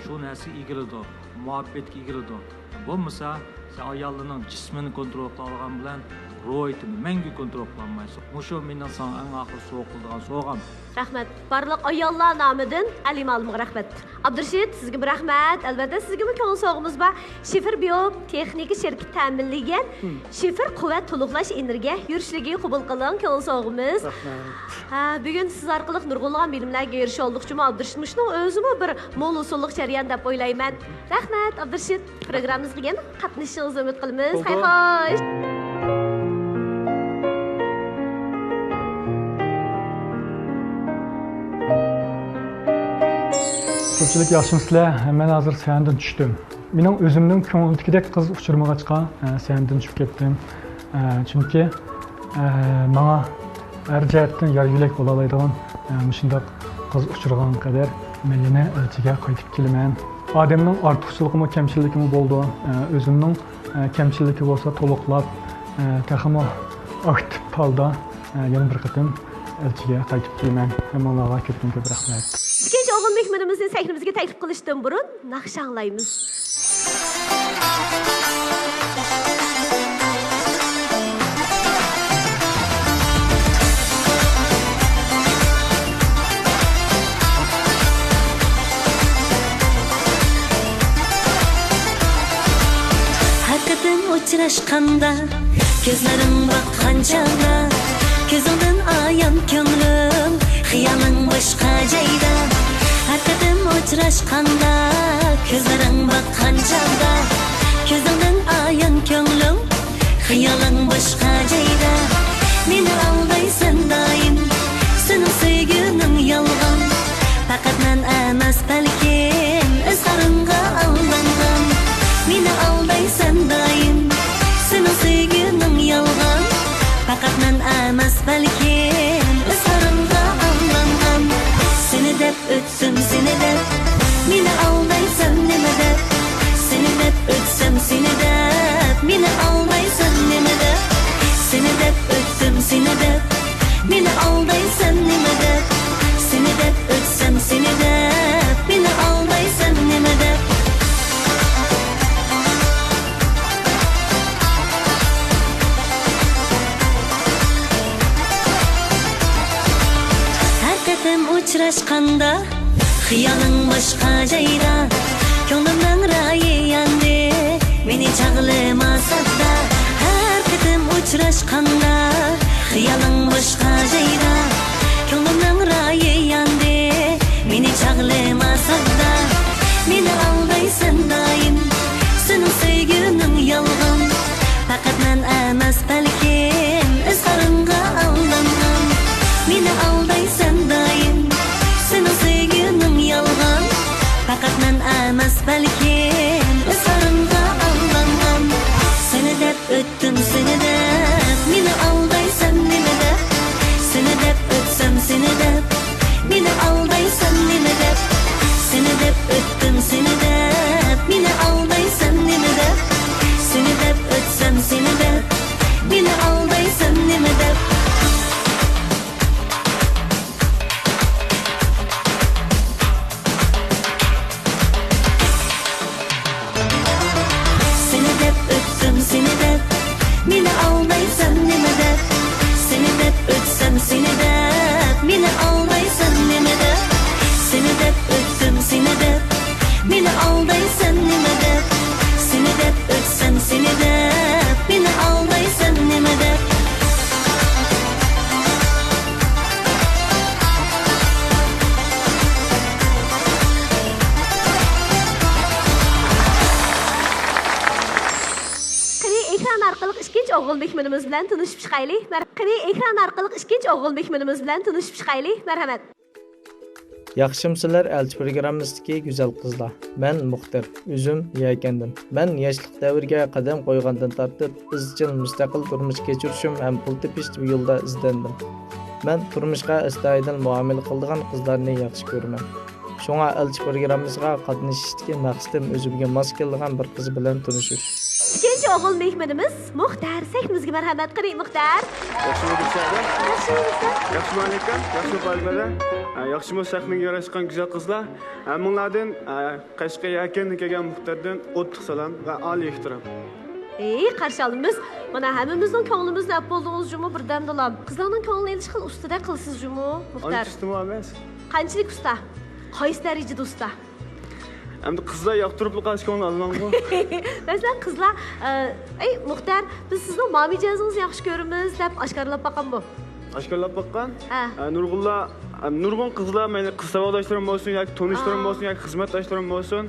شۇ نەرسىگە ئىگىلىدۇ، مۇھەببەتكە ئىگىلىدۇ. بولمىسا، سەن ئاياللىرىنىڭ جىسمىنى كونترول قىلالىغان بىلەن روھىيىتىنى مەڭگۈ كونترول قىلالمايسەن. مۇشۇ مېنىڭ ساڭا ئەڭ ئاخىرى سوۋغا قىلىدىغان سوۋغام. رەھمەت. بارلىق ئاياللار نامىدىن ئەلى مالىمغا رەھمەت. ئابدۇرېشىت، سىزگىمۇ رەھمەت. ئەلۋەتتە، سىزگىمۇ كۆڭۈل سوۋغىمىز بار. شىفېر بىيو تېخنىكا شىركىتى تەمىنلىگەن شىفېر قۇۋۋەت تولۇقلاش ئېنېرگىيە يۈرۈشلۈكى قوبۇل قىلىڭ، كۆڭۈل سوۋغىمىز. رەھمەت. ھە، بۈگۈن سىز ئارقىلىق نۇرغۇنلىغان بىلىملەرگە ئېرىشەلدۇق جۇمۇ ئابدۇرېشىت. مۇشۇنىڭ ئۆزىمۇ بىر مول ئۇسۇللۇق جەريان دەپ ئويلايمەن. رەھمەت، ئابدۇرېشىت. پروگراممىمىزغا يەنە قاتنىشىشىڭىزنى ئۈمىد قىلىمىز. بولدى. خەير خوش. كۆپچىلىك ياخشىمۇسىلەر؟ مەن ھازىر سەھنىدىن چۈشتۈم. مېنىڭ ئۆزۈمنىڭ كۆڭلۈمدىكىدەك قىز ئۇچرىمىغاچقا، ئە، سەھنىدىن چۈشۈپ كەتتىم. ئە، چۈنكى، ئە، ماڭا ھەر جەھەتتىن يار يۆلەك بولالايدىغان، ئە، مۇشۇنداق قىز ئۇچرىغان قەدەر مەن يەنە ئەلچىگە قايتىپ كېلىمەن. ئادەمنىڭ ئارتۇقچىلىقىمۇ، كەمچىلىكىمۇ بولىدۇ. ئە، ئۆزۈمنىڭ، ئە، كەمچىلىكى بولسا تولۇقلاپ، ئە، تېخىمۇ ئاكتىپ ھالدا، ئە، يەنە بىر قېتىم ئەلچىگە قايتىپ كېلىمەن. ھەممىڭلارغا كۆپتىن كۆپ رەھمەت. ئىككىنچى ئوغۇل مېھمىنىمىزنى سەھنىمىزگە تەكلىپ قىلىشتىن بۇرۇن ناخشا ئاڭلايمىز. ھەر قېتىم ئۇچراشقاندا، كۆزلىرىڭ باققان چاغدا، كۆزۈڭدىن ئايان كۆڭلۈم، خىيالىڭ باشقا جايدا. ھەر قېتىم ئۇچراشقاندا، كۆزلىرىڭ باققان چاغدا، كۆزۈڭدىن ئايان كۆڭلۈم، خىيالىڭ باشقا جايدا. مېنى ئالدايسەن دائىم، سېنىڭ سۆيگۈڭ يالغان. پەقەت مەن ئەمەس بەلكىم، ئىزھارىڭغا ئالدانغان. مېنى ئالدايسەن دائىم، سېنىڭ سۆيگۈڭ يالغان. پەقەت مەن ئەمەس بەلكىم، ئىزھارىڭغا ئالدانغان. سېنى دەپ ئۆتسەم سېنى دەپ، مېنى ئالدايسەن نېمە دەپ؟ سېنى دەپ ئۆتسەم سېنى دەپ، مېنى ئالدايسەن نېمە دەپ؟ سېنى دەپ ئۆتسەم سېنى دەپ، مېنى ئالدايسەن نېمە دەپ؟ سېنى دەپ ئۆتسەم سېنى دەپ، مېنى ئالدايسەن نېمە دەپ؟ ھەر قېتىم ئۇچراشقاندا، خىيالىڭ باشقا جايدا، كۆڭلۈمنىڭ رايى ياندى، مېنى چاغلىما ساختا. ھەر قېتىم ئۇچراشقاندا، خىيالىڭ باشقا جايدا، كۆڭلۈمنىڭ رايى ياندى، مېنى چاغلىما ساختا. مېنى ئالدايسەن دائىم، سېنىڭ سۆيگۈڭ يالغان. پەقەت مەن ئەمەس بەلكىم، ئىزھارىڭغا ئالدانغان. مېنى ئالدايسەن دائىم، سېنىڭ سۆيگۈڭ يالغان. پەقەت مەن ئەمەس بەلكىم، ئىزھارىڭغا ئالدانغان. سېنى دەپ ئۆتتۈم سېنى دەپ، مېنى ئالدايسەن نېمە دەپ؟ سېنى دەپ ئۆتسەم سېنى دەپ، مېنى ئالدايسەن نېمە دەپ؟ سېنى دەپ ئۆتتۈم سېنى دەپ، مېنى ئالدايسەن نېمە دەپ؟ سېنى دەپ ئۆتسەم سېنى دەپ، مېنى ئالدايسەن نېمە دەپ؟ سېنى دەپ ئۆتتۈم سېنى دەپ، مېنى ئالدايسەن نېمە دەپ؟ سېنى دەپ ئۆتسەم سېنى دەپ، مېنى ئالدايسەن نېمە دەپ؟ سېنى دەپ ئۆتتۈم سېنى دەپ، مېنى ئالدايسەن نېمە دەپ؟ سېنى دەپ ئۆتسەم سېنى دەپ، مېنى ئالدايسەن نېمە دەپ؟ قېنى، ئېكران ئارقىلىق ئىككىنچى ئوغۇل مېھمىنىمىز بىلەن تونۇشۇپ چىقايلى. مەر-، قېنى، ئېكران ئارقىلىق ئىككىنچى ئوغۇل مېھمىنىمىز بىلەن تونۇشۇپ چىقايلى. مەرھەمەت. ياخشىمۇسىلەر، ئەلچى پروگراممىسىدىكى گۈزەل قىزلار. مەن مۇختەر، ئۆزۈم يەكەندىن. مەن ياشلىق دەۋرىگە قەدەم قويغاندىن تارتىپ، ئىزچىل مۇستەقىل تۇرمۇش كەچۈرۈشۈم ھەم پۇل تېپىش يولىدا ئىزدەندىم. مەن تۇرمۇشقا ئەستايىدىل مۇئامىلە قىلىدىغان قىزلارنى ياخشى كۆرىمەن. شۇڭا ئەلچى پروگراممىسىغا قاتنىشىشتىكى مەقسىتىم ئۆزۈمگە ماس كېلىدىغان بىر قىز بىلەن تونۇشۇش. ئىككىنچى ئوغۇل مېھمىنىمىز مۇختەر سەھنىمىزگە مەرھەمەت. قېنى، مۇختەر. ياخشىمۇ گۈلشەھەر؟ ياخشىمۇ، ئەلەيكۇم. ياخشىمۇ، سەھنىگە ياراشقان گۈزەل قىزلار. ھەممىڭلاردىن، ئە، قەشقەر يەكەندىن كەلگەن مۇختەردىن ئوتلۇق سالام ۋە ئالىي ئېھتىرام. ئەي، قارشى ئالىمىز. مانا، ھەممىمىزنىڭ كۆڭلىمىزنى ئەپ بولدىڭىز جۇمۇ بىردەمدىلا. قىزلارنىڭ كۆڭلىنى ئېلىش خېلى ئۇستىدەك قىلىسىز جۇمۇ، مۇختەر. ئانچە ئۇستىمۇ ئەمەس. قانچىلىك ئۇستا؟ قايسى دەرىجىدە ئۇستا؟ ئەمدى قىزلار ياقتۇرۇپلا قالسا كۆڭلىنى ئالىمەنغۇ. مەسىلەن، قىزلار، ئە، ئەي، مۇختەر، بىز سىزنىڭ مامىجازىڭىزنى ياخشى كۆرىمىز دەپ ئاشكارىلاپ باققانمۇ؟ ئاشكارىلاپ باققان؟ ھە. ئە، نۇرغۇنلار، ئە، نۇرغۇن قىزلار، مەيلى قىز ساۋاقداشلىرىم بولسۇن ياكى تونۇشلىرىم ھە. بولسۇن ياكى خىزمەتداشلىرىم بولسۇن.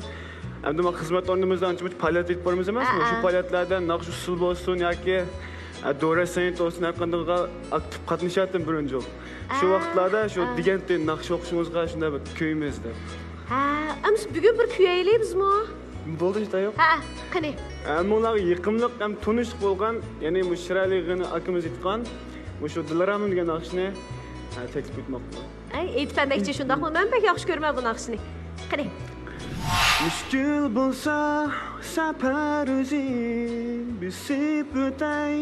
ئەمدى ما خىزمەت ئورنىمىزدا ئانچە مۇنچە پائالىيەت ئېلىپ بارىمىز ئەمەسمۇ؟ ھە، شۇ ھە. پائالىيەتلەردە ناخشا ئۇسسۇل بولسۇن ياكى، ئە، دورا سەنئىتى بولسۇن، ھەر قانداققا ئاكتىپ قاتنىشاتتىم بىرىنچى بولۇپ. شۇ ھە، ۋاقىتلاردا شۇ ھە. دېگەنتى ناخشا ئوقۇشىڭىزغا شۇنداق بىر كۆيىمىز دەپ. ھە، ئەمىسە بۈگۈن بىر كۆيەيلى بىزمۇ. بولدى، ئىشتا يوق. ھە، قېنى. ھەممىڭلارغا يېقىملىق ھەم تونۇشلۇق بولغان، يەنى مۇشۇ شىرئەلى غېنى ئاكىمىز ئېيتقان مۇشۇ دىلارامىم دېگەن ناخشىنى، ھە، تەكلىپ ئېيتماقچىمەن. ئەي، ئېيتىپ بەرمەكچى شۇنداقمۇ؟ مەن بەك ياخشى كۆرىمەن بۇ ناخشىنى. قېنى. مۈشكۈل بولسا سەپەر ئۈزۈپ، بېسىپ ئۆتەي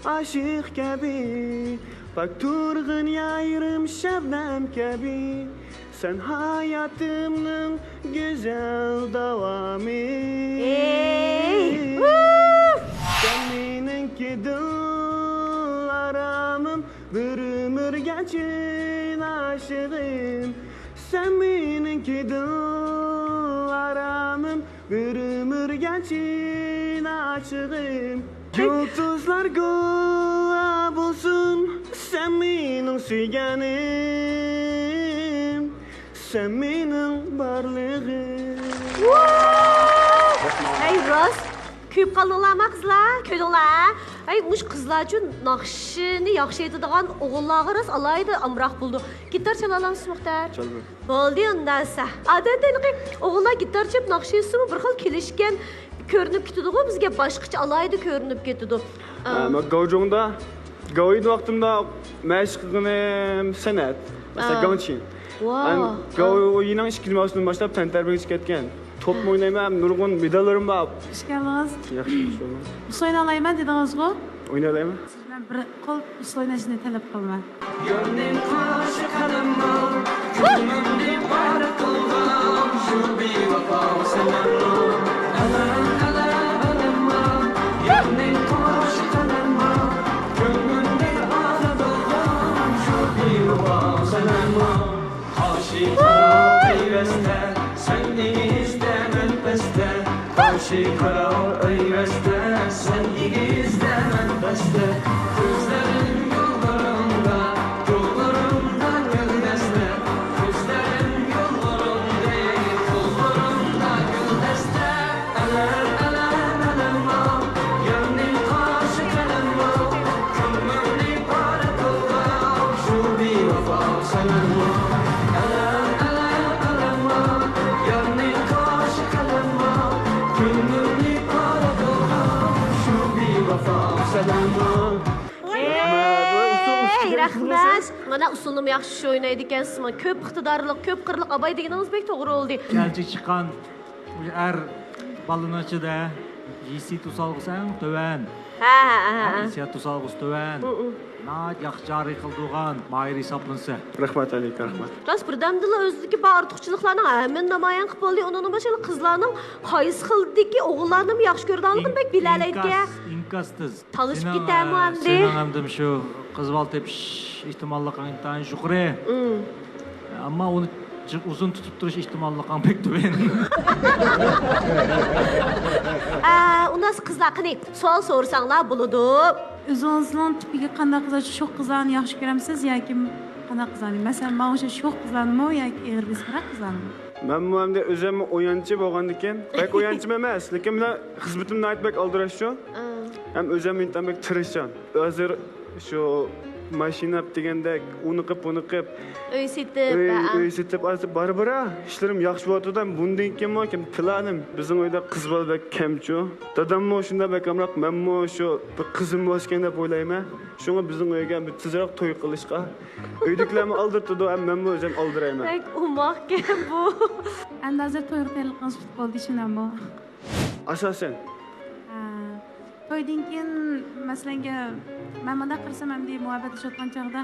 ئاشىق كەبى، پاك تۇرغىن يايرىم شەبنەم كەبى. سەن ھاياتىمنىڭ گۈزەل داۋامى. ئەي! سەن مېنىڭكى دىل ئارامىم، بىر ئۆمۈرگە چىن ئاشىقىم. سەن مېنىڭكى دىل ئارامىم، بىر ئۆمۈرگە چىن ئاشىقىم. يۇلتۇزلار گۇۋاھ بولسۇن، سەن مېنىڭ سۆيگەنىم، سەن مېنىڭ بارلىقىم. ھەي، راست كۆيۈپ قالدىڭلارمۇ قىزلار؟ كۆردۈڭلار، ھە؟ ھەي، مۇشۇ قىزلارچۇ ناخشىنى ياخشى ئېيتىدىغان ئوغۇللارغا راست ئالاھىدە ئامراق بولىدۇ. گىتار چالالامسىز، مۇختەر؟ چالىمەن. بولدى ئۇنداق دېسە. ئادەتتە ھېلىقى ئوغۇللار گىتار چېلىپ ناخشا ئېيتسىمۇ بىر خىل كېلىشكەن كۆرۈنۈپ كېتىدىغۇ، بىزگە باشقىچە ئالاھىدە كۆرۈنۈپ كېتىدۇ. ئە، مەن گاۋجۇڭدا، گاۋ ئېيتىدىغان ۋاقتىمدا مەشىق قىلغىنىم سەنئەت. مەسىلەن، ئا. گاڭچىن. ۋاو. مەن گاۋيىنىڭ ئىككىنچى مەۋسۇمىدىن باشلاپ تەنتەربىيەگە چىقىپ كەتكەن. توپمۇ ئوينايمەن، ھەم نۇرغۇن مېداللىرىم بار. خۇش كەلدىڭىز. ياخشى، خۇش بولدۇم. ئۇسسۇل ئوينالايمەن دېدىڭىزغۇ؟ ئوينالايمەن. سىز بىلەن بىر قول ئۇسسۇل ئويناشنى تەلەپ قىلىمەن. يارنىڭ قاش قەلەم بار، كۆڭلۈمنى پارە قىلغان شۇ بىۋاپا سەنەممۇ. ئەلەم، ئەلەم، ئەلەم بار، يارنىڭ قاش قەلەم بار، كۆڭلۈمنى پارە قىلغان شۇ بىۋاپا سەنەممۇ. قارشى قاراۋ ئەيۋەستە، سەن ئېگىزدە، مەن پەستە. قارشى قاراۋ ئەيۋەستە، سەن ئېگىزدە، مەن پەستە. كۆزلىرىم يوللىرىڭدا، يوللىرىڭدا گۈلدەستە. كۆزلىرىم يوللىرىڭدەك، قوللىرىڭدا گۈلدەستە. ئەلەم، ئەلەم، ئەلەم بار، يارنىڭ قاش قەلەم بار، كۆڭلۈمنى پارە قىلغان شۇ بىۋاپا سەنەم بار. ئەلەم، ئەلەم، ئەلەم بار، يارنىڭ قاش قەلەم بار، كۆڭلۈمنى پارە قىلغان شۇ بىۋاپا سەنەم بار. ئەي، رەھمەت. مانا ئۇسسۇلنىمۇ ياخشى ئوينايدىكەنسىز. كۆپ ئىقتىدارلىق، كۆپ قىرلىق ئاباي دېگىنىڭىز بەك توغرا بولدى. كەلچىكى چىققان ئەر بالىنىڭ ئىچىدە ھېسسىيەت توسالغۇسى ئەڭ تۆۋەن. ھە، ھە، ھە، ھە. ھېسسىيەت توسالغۇسى تۆۋەن. ھە، ھە. ناھايىتى ياخشى جارى قىلىدىغان ماھىر ھېسابلانسا. رەھمەت ئەلەيكۇم، رەھمەت. راست، بىردەمدىلا ئۆزىدىكى بار ئارتۇقچىلىقلارنىڭ ھەممىنى نامايان قىلىپ بولدى. ئۇنىڭدىن باشقا قىزلارنىڭ قايسى خىلدىكى ئوغۇللارنىمۇ ياخشى كۆرىدىغانلىقىنى بەك بىلەلەيدىكەن. ئىنكاس، ئىنكاس تېز. تالىشىپ سېنىڭ، كېتەرمۇ ئە، ئەمدى؟ سېنىڭ ئەمدى شۇ قىز بالا تېپىش ئېھتىماللىقىڭ ئىنتايىن يۇقىرى. ئۇزۇن تۇتۇپ تۇرۇش ئېھتىماللىقىڭ بەك تۆۋەن. ئە، ئۇنداق قىزلار، قېنى، سوئال سورىساڭلار بولىدۇ. ئۆزىڭىزنىڭ تىپىگە قانداق قىزلار، شوخ قىزلارنى ياخشى كۆرەمسىز ياكى قانداق قىزلارنى؟ مەسىلەن، ماڭا ئوخشاش شوخ قىزلارنىمۇ ياكى ئېغىر بېسىقراق قىزلارنىمۇ؟ مەنمۇ ئەمدى ئۆزۈممۇ ئويۇنچى بولغاندىكىن، بەك ئويۇنچىمۇ ئەمەس، لېكىن بىلەن خىزمىتىم ناھايىتى بەك ئالدىراش شۇ. ئا. ھەم ئۆزۈم ئىنتايىن بەك تىرىشچان. ھازىر شۇ ماشىنا دېگەندەك ئۇنىقىپ، ئۇنىقىپ، ئۆي سېتىپ، ئۆي، ھە، ھە. ئۆي سېتىپ، ھازىر بارا-بارا ئىشلىرىم ياخشى بولۇۋاتىدۇ. بۇندىن كېيىنمۇ كېيىن پىلانىم، بىزنىڭ ئۆيدە قىز بالا بەك كەمچۇ. داداممۇ شۇنداق بەك ئامراق، مەنمۇ شۇ بىر قىزىم بولسىكەن دەپ ئويلايمەن. شۇڭا بىزنىڭ ئۆيگە بىر تېزرەك توي قىلىشقا. ئۆيدىكىلەرمۇ ئالدىرىتىدۇ، ھەم مەنمۇ ئۆزۈم ئالدىرايمەن. بەك ئوماقكەن بۇ. ئەمدى ھازىر تويغا تەييارلىقىڭىز پۈتۈپ بولدى، شۇنداقمۇ؟ ئاساسەن. ھە. تويدىن كېيىن، مەسىلەنگە، مەن مۇنداق قارىسام، ئەمدى مۇھەببەتلىشىۋاتقان چاغدا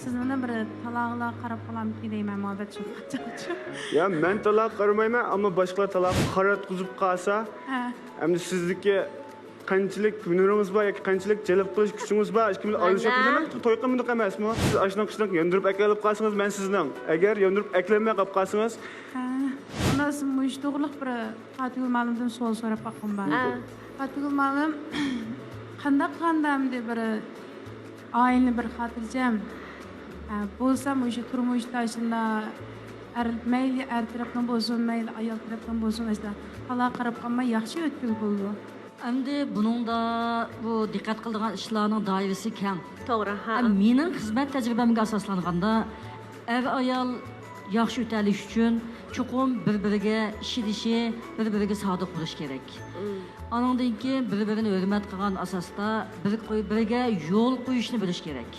سىز بىلەن بىر تالاغىلا قاراپ قالامدىكىن دەيمەن، مۇھەببەتلىشىۋاتقان چاغدا. يا، مەن تالاغا قارىمايمەن، ئەمما باشقىلار تالاغا قاراتقۇزۇپ قالسا، ھە. ئەمدى سىزدىكى قانچىلىك ھۈنىرىڭىز بار ياكى قانچىلىك جەلپ قىلىش كۈچىڭىز بار، ئىككى بىلەن ئارىلىشىپ، توي قىلمىدۇق ئەمەسمۇ؟ سىز ئاشۇنداق كىشىنى ياندۇرۇپ ئەكېلىپ قالسىڭىز، مەن سىزنىڭ، ئەگەر ياندۇرۇپ ئەكېلەلمەي قاپ قالسىڭىز. ھە، ئۇنداق مۇشۇ توغرىلىق بىر پاتىگۈل مۇئەللىمدىن سوئال سوراپ باققۇم بار. ھە. پاتىگۈل مۇئەللىم، قانداق قىلغاندا ئەمدى بىر ئائىلىنى بىر خاتىرجەم، ھە، بولسا مۇشۇ تۇرمۇشتا شۇنداق ئەر، مەيلى ئەر تەرەپنىڭ بولسۇن، مەيلى ئايال تەرەپنىڭ بولسۇن، ئاشۇنداق تالاغا قاراپ قالماي ياخشى ئۆتكىلى بولىدۇ. ئەمدى بۇنىڭدا بۇ دىققەت قىلىدىغان ئىشلارنىڭ دائىرىسى كەڭ. توغرا، ھە. ھەم مېنىڭ خىزمەت تەجرىبەمگە ئاساسلانغاندا، ئەر-ئايال ياخشى ئۆتەلىشى ئۈچۈن چوقۇم بىر-بىرىگە ئىشىنىشى، بىر-بىرىگە سادىق بولۇشى كېرەك. مم. ئانىڭدىن كېيىن بىر-بىرىنى ھۆرمەت قىلغان ئاساستا بىر-، بىرگە يول قويۇشنى بىلىش كېرەك.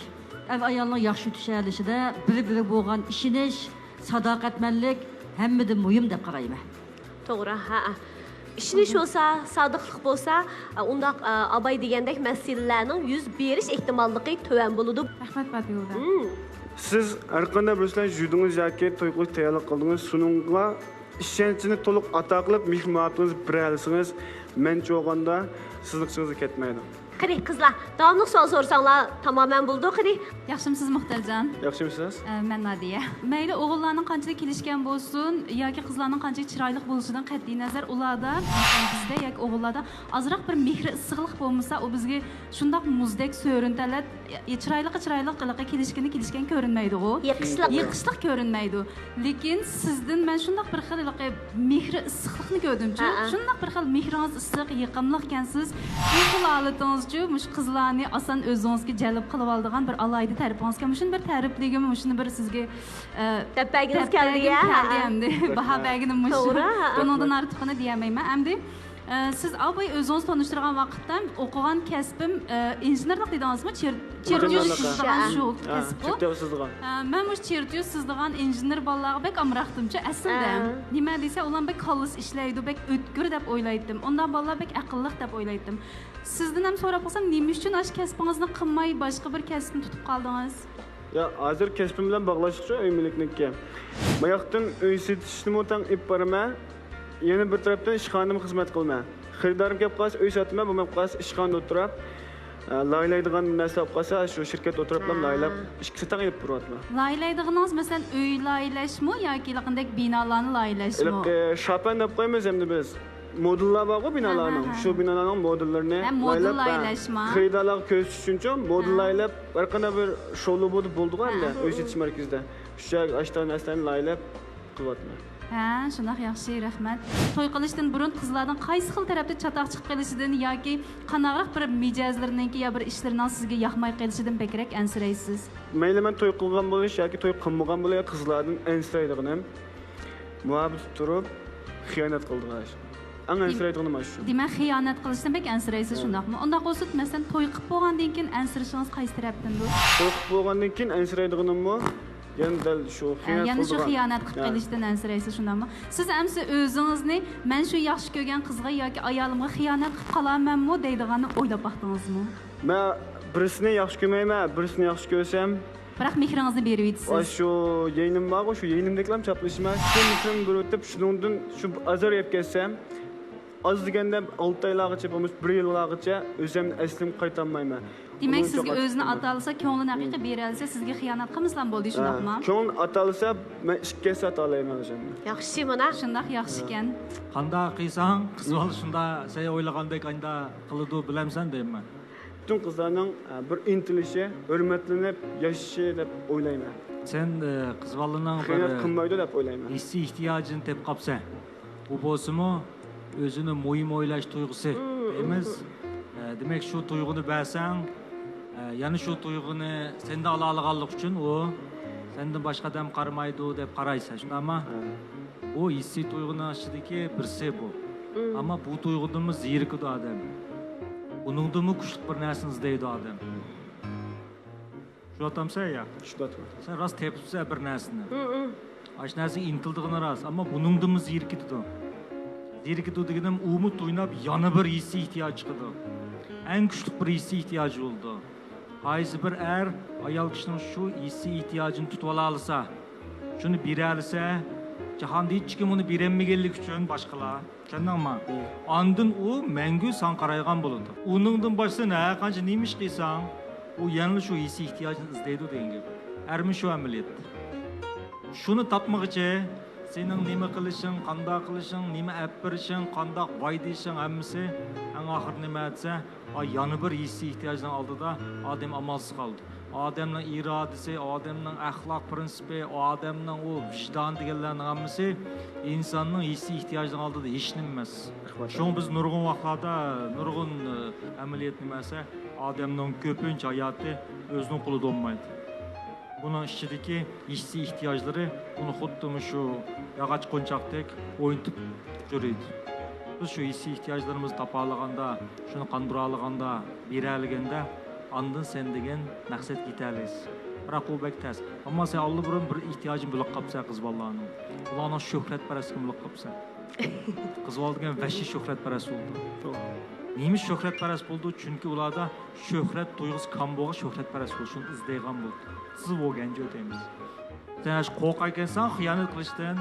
ئەر-ئايالنىڭ ياخشى ئۆتۈشەلىشىدە بىر-بىرىگە بولغان ئىشىنىش، ساداقەتمەنلىك ھەممىدىن مۇھىم دەپ قارايمەن. توغرا، ھە. ئىشىنىش بولسا، سادىقلىق بولسا، ئۇنداق، ئاباي دېگەندەك مەسىلىلەرنىڭ يۈز بېرىش ئېھتىماللىقى تۆۋەن بولىدۇ. رەھمەت، پاتىگۈلدە. مم. سىز ھەر قانداق بىرسى بىلەن يۈردىڭىز ياكى توي قىلىش تەييارلىق قىلدىڭىز، شۇنىڭغا ئىشەنچنى تولۇق ئاتا قىلىپ، مېھىر-مۇھەببىتىڭىزنى بېرەلىسىڭىز، مەنچە بولغاندا سىزنىڭ ئىچىڭىزگە كەتمەيدۇ. قېنى، قىزلار، داۋاملىق سوئال سورىساڭلار تامامەن بولىدۇ، قېنى. ياخشىمۇسىز، مۇختەرجان؟ ياخشىمۇسىز؟ ئە، مەن نادىيە. مەيلى ئوغۇللارنىڭ قانچىلىك كېلىشكەن بولسۇن ياكى قىزلارنىڭ قانچىلىك چىرايلىق بولۇشىدىن قەتئىينەزەر، ئۇلاردا، مەسىلەن، بىزدە ياكى ئوغۇللاردا ئازراق بىر مېھرى ئىسسىقلىق بولمىسا، ئۇ بىزگە شۇنداق مۇزدەك سۆرۈنتەلەپ، ئى، چىرايلىققا چىرايلىق، ھېلىقى كېلىشكىنى كېلىشكەن كۆرۈنمەيدىغۇ. يېقىشلىق. يېقىشلىق كۆرۈنمەيدۇ. لېكىن سىزدىن مەن شۇنداق بىر خىل ھېلىقى مېھرى ئىسسىقلىقنى كۆردۈمچۇ؟ ھەئە. شۇنداق بىر خىل مېھرىڭىز ئىسسىق، يېقىملىق ئىكەنسىز. بۇ خىل ھالىتىڭىزچۇ، مۇشۇ قىزلارنى ئاسان ئۆزىڭىزگە جەلپ قىلىۋالىدىغان بىر ئالاھىدە تەرىپىڭىزكەن. مۇشۇنى بىر تەرىپلىگۈم، مۇشۇنى بىر سىزگە، ئە، دەپ بەرگىڭىز دەپ كەلدى، بەرگىم يا؟ كەلدى ئەمدى. باھا بەرگىنىم مۇشۇ. توغرا، ھەئە. بۇنىڭدىن ئارتۇقىنى دېيەلمەيمەن. ئەمدى ئە، سىز ئاۋۋال ئۆزىڭىزنى تونۇشتۇرغان ۋاقىتتا، ئوقۇغان كەسپىم، ئە، ئىنژېنېرلىق دېدىڭىزمۇ؟ چېر-، چېرتيوژ سىزىدىغان شۇ ھە، كەسىپ بۇ. چېرتيوژ سىزىدىغان. ئە، مەن مۇشۇ چېرتيوژ سىزىدىغان ئىنژېنېر بالىلارغا بەك ئامراقتىمچۇ ئەسلىدە. ھە. نېمە دېسە، ئۇلار بەك كاللىسى ئىشلەيدۇ، بەك ئۆتكۈر دەپ ئويلايتتىم. ئۇنداق بالىلار بەك ئەقىللىق دەپ ئويلايتتىم. سىزدىن ھەم سوراپ قالسام، نېمە ئۈچۈن ئاشۇ كەسپىڭىزنى قىلماي، باشقا بىر كەسىپنى تۇتۇپ قالدىڭىز؟ يا، ھازىر كەسپىم بىلەن باغلاشلىقچۇ، ئۆي مۈلۈكنىڭكى. ماياقتىن ئۆي سېتىشنىمۇ تەڭ ئېلىپ بارىمەن. يەنە بىر تەرەپتىن ئىشخانىمۇ خىزمەت قىلىمەن. خېرىدارىم كەپ قالسا، ئۆي ساتىمەن، بولماپ قالسا، ئىشخانىدا ئولتۇراپ، ئە، لايىھەلەيدىغان نەرسە بولۇپ قالسا، شۇ شىركەتتە ئولتۇراپلا ھە. لايىھەلەپ، ئىككىسى تەڭ ئېلىپ بېرىۋاتىمەن. لايىھەلەيدىغىنىڭىز، مەسىلەن، ئۆي لايىھەلەشمۇ ياكى ھېلىقىندەك بىنالارنى لايىھەلەشمۇ؟ ھېلىقى شاپەن دەپ قويىمىز ئەمدى بىز. مودېللار بارغۇ بىنالارنىڭ، ھە، ھە، ھە. شۇ بىنالارنىڭ مودېللىرىنى ھە، مودېل لايىھەلەپ، ھە، لايىھەلەشمۇ. خېرىدارلارغا كۆرسىتىش ئۈچۈنچۇ، مودېل ھە. لايىھەلەپ، ھەر قانداق بىر شوللۇ بولىدۇ، بولىدىغۇ ھە، ئەمدى، ھە. ئۆي سېتىش مەركىزىدە. شۇ يەرگە ئاشۇنداق نەرسىلەرنى لايىھەلەپ قىلىۋاتىمەن. ھە، شۇنداق ياخشى، رەھمەت. توي قىلىشتىن بۇرۇن قىزلاردىن قايسى خىل تەرەپتە چاتاق چىقىپ قېلىشىدىن ياكى قانداقراق بىر مىجەزلىرىنىڭكى يا بىر ئىشلىرىنىڭ سىزگە ياقماي قېلىشىدىن بەكرەك ئەنسىرەيسىز؟ مەيلى مەن توي قىلغان بولۇش ياكى توي قىلمىغان بولۇش، قىزلاردىن ئەنسىرەيدىغىنىم، مۇھەببەتتە تۇرۇپ خىيانەت قىلىدىغان ئىش. ئەڭ دېم-، ئەنسىرەيدىغىنىم ئاشۇ. دېمەك، خىيانەت قىلىشتىن بەك ئەنسىرەيسىز، ھە. شۇنداقمۇ؟ ئۇنداق بولسا، مەسىلەن، توي قىلىپ بولغاندىن كېيىن ئەنسىرىشىڭىز قايسى تەرەپتىندۇر؟ توي قىلىپ بولغاندىن كېيىن ئەنسىرەيدىغىنىممۇ يەنە دەل شۇ ھە، خىيانەت يەنە شۇ قىلىدىغان. خىيانەت قىلىپ ھە. قېلىشتىن ئەنسىرەيسىز، شۇنداقمۇ؟ سىز ئەمسە ئۆزىڭىزنى، مەن شۇ ياخشى كۆرگەن قىزغا ياكى ئايالىمغا خىيانەت قىلىپ قالارمەنمۇ دەيدىغاننى ئويلاپ باقتىڭىزمۇ؟ مەن بىرسىنى ياخشى كۆرمەيمەن، بىرسىنى ياخشى كۆرسەم، بىراق مېھرىڭىزنى بېرىۋېتىسىز. ۋاي، شۇ يەينىم بارغۇ، شۇ يەينىمدەكلام چاپلىشىمەن. شۇ مېھرىمنى بېرىۋېتىپ، شۇنىڭدىن شۇ ئازار يەپ كەتسەم، ئاز دېگەندە ئالتە ئايلارغىچە بولمىسا بىر يىلغىچە ئۆزۈمنى ئەسلىمگە قايتالمايمەن. دېمەك، ئۇنىڭ سىزگە ئۆزىنى ئاتالىسا، كۆڭلىنى ھەقىقىي بېرەلىسە، سىزگە خىيانەت قىلمىسىلام بولدى، ھە، شۇنداقمۇ؟ كۆڭلىنى ئاتالىسا، مەن ئىككى ھەسسە ئاتالايمەن ئۆزۈمنى. ياخشى، مانا. شۇنداق ياخشىكەن. قانداق قىلساڭ، قىز بالا شۇنداق سەن ئويلىغاندەك ئانداق قىلىدۇ، بىلەمسەن دەيمەن. پۈتۈن قىزلارنىڭ، ئە، بىر ئىنتىلىشى، ھۆرمەتلىنىپ ياشىشى دەپ ئويلايمەن. سەن، ئە، قىز بالىنىڭ بىر خىيانەت قىلمايدۇ دەپ ئويلايمەن. ھېسسىي ئېھتىياجىنى تېپىپ قاپسەن. ئۇ بولسىمۇ ئۆزىنى مۇھىم ئويلاش تۇيغۇسى دەيمىز. ئە، دېمەك، شۇ تۇيغۇنى بەرسەڭ، ئە، يەنە شۇ تۇيغۇنى سەندە ئالالىغانلىقى ئۈچۈن ئۇ سەندىن باشقا ئادەم قارىمايدۇ دەپ قارايسەن، شۇنداقمۇ؟ ھە. ئۇ ھېسسىي تۇيغۇنىڭ ئىچىدىكى بىرسى بۇ. ئەمما بۇ تۇيغۇدىنمۇ زېرىكىدۇ ئادەم. ئۇنىڭدىنمۇ كۈچلۈك بىر نەرسىنى ئىزدەيدۇ ئادەم. چۈشىنىۋاتامسەن يا؟ چۈشىنىۋاتىمەن. سەن راست تېپىپسەن بىر نەرسىنى. ئاشۇ نەرسىگە ئىنتىلىدىغىنى راست، ئەمما بۇنىڭدىنمۇ زېرىكىدۇ. زېرىكىدۇ دېگىنىم، ئۇمۇ تويناپ يەنە بىر ھېسسىي ئېھتىياج چىقىدۇ. ئەڭ كۈچلۈك بىر ھېسسىي ئېھتىياجى بولىدۇ. قايسى بىر ئەر ئايال كىشىنىڭ شۇ ھېسسىي ئېھتىياجىنى تۇتۇۋالالىسا، شۇنى بېرەلىسە، جاھاندا ھېچكىم ئۇنى بېرەلمىگەنلىكى ئۈچۈن باشقىلار، چۈشەندىڭمۇ؟ ئاندىن ئۇ مەڭگۈ ساڭا قارايدىغان بولىدۇ. ئۇنىڭدىن باشقا سەن ھەر قانچە نېمە ئىش قىلساڭ، ئۇ يەنىلا شۇ ھېسسىي ئېھتىياجنى ئىزدەيدۇ دېگەن گەپ. ئەرمۇ شۇ ئەمەلىيەت. شۇنى تاپمىغۇچە، سېنىڭ نېمە قىلىشىڭ، قانداق قىلىشىڭ، نېمە ئەپ بېرىشىڭ، قانداق ۋاي دېيىشىڭ ھەممىسى ئەڭ ئاخىرى نېمە دېسە، ئا، يەنە بىر ھېسسىي ئېھتىياجنىڭ ئالدىدا ئادەم ئامالسىز قالىدۇ. ئادەمنىڭ ئىرادىسى، ئادەمنىڭ ئەخلاق پىرىنسىپى، ئادەمنىڭ ئۇ ۋىجدانى دېگەنلەرنىڭ ھەممىسى ئىنساننىڭ ھېسسىي ئېھتىياجىنىڭ ئالدىدا ھېچنېمە ئەمەس. شۇڭا بىز نۇرغۇن ۋاقىتلاردا نۇرغۇن، ئە، ئەمەلىيەت نېمە دېسە، ئادەمنىڭ كۆپىنچە ھاياتى ئۆزىنىڭ قولىدا بولمايدۇ. بۇنىڭ ئىچىدىكى ھېسسىي ئېھتىياجلىرى ئۇنى خۇددى مۇشۇ ياغاچ قونچاقتەك ئوينىتىپ يۈرىدۇ. بىز شۇ ھېسسىي ئېھتىياجلىرىمىزنى تاپالىغاندا، شۇنى قاندۇرالىغاندا، بېرەلىگەندە، ئاندىن سەن دېگەن مەقسەتكە يېتەلەيسىز. بىراق ئۇ بەك تەس. ئەمما سەن ئاللىبۇرۇن بىر ئېھتىياجنى بۆلۈپ قاپسەن قىز بالىلارنىڭ. ئۇلارنىڭ شۆھرەتپەرەسلىكىنى بۆلۈپ قاپسەن. قىز بالا دېگەن ۋەھشىي شۆھرەتپەرەس بولىدۇ. توغرا. نېمە شۆھرەتپەرەس بولىدۇ؟ چۈنكى ئۇلاردا شۆھرەت تۇيغۇسى كام بولغان شۆھرەتپەرەس بولۇش، شۇنى ئىزدەيدىغان بولىدۇ. سىز بولغانچە ئۆتەيمىز. سەن ئاشۇ قورقاركەنسەن خىيانەت قىلىشتىن،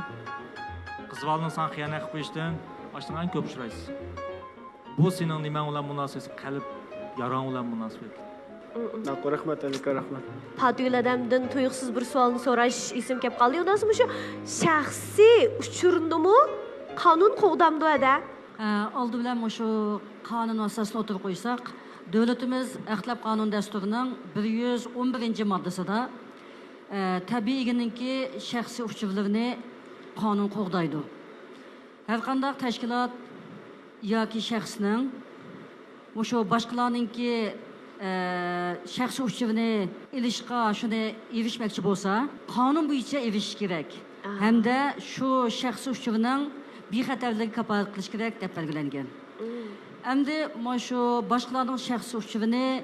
قىز بالىنىڭ ساڭا خىيانەت قىلىپ قويۇشتىن، ئاشۇنىڭ ئەڭ كۆپ ئۇچرايسىز. بۇ سېنىڭ نېمەڭ بىلەن مۇناسىۋەتلىك؟ قەلب ياراڭ بىلەن مۇناسىۋەتلىك. ماقۇل، رەھمەت، ئەلىكا، رەھمەت. پاتىگۈل ھەدەمدىن تۇيۇقسىز بىر سوئالنى سوراش ئېسىمگە كەپ قالدى. ئۇنداق مۇشۇ شەخسىي ئۇچۇرنىمۇ قانۇن قوغدامدۇ ھەدە؟ ئە، ئالدى بىلەن مۇشۇ قانۇن ئاساسىنى ئوتتۇرىغا قويساق، دۆلىتىمىز ئەخلاق قانۇن دەستۇرىنىڭ بىر يۈز ئون بىرىنچى ماددىسىدا، ئە، تەبىئىي ئىگىنىڭكى شەخسىي ئۇچۇرلىرىنى قانۇن قوغدايدۇ. ھەرقانداق تەشكىلات ياكى شەخسنىڭ مۇشۇ باشقىلارنىڭكى، ئە، شەخسىي ئۇچۇرىنى ئېلىشقا، شۇنى ئېرىشمەكچى بولسا، قانۇن بويىچە ئېرىشىشى كېرەك. ئاھا. ھەمدە شۇ شەخسىي ئۇچۇرنىڭ بىخەتەرلىكىگە كاپالەتلىك قىلىش كېرەك، دەپ بەلگىلەنگەن. مم. ئەمدى مانا شۇ باشقىلارنىڭ شەخسىي ئۇچۇرىنى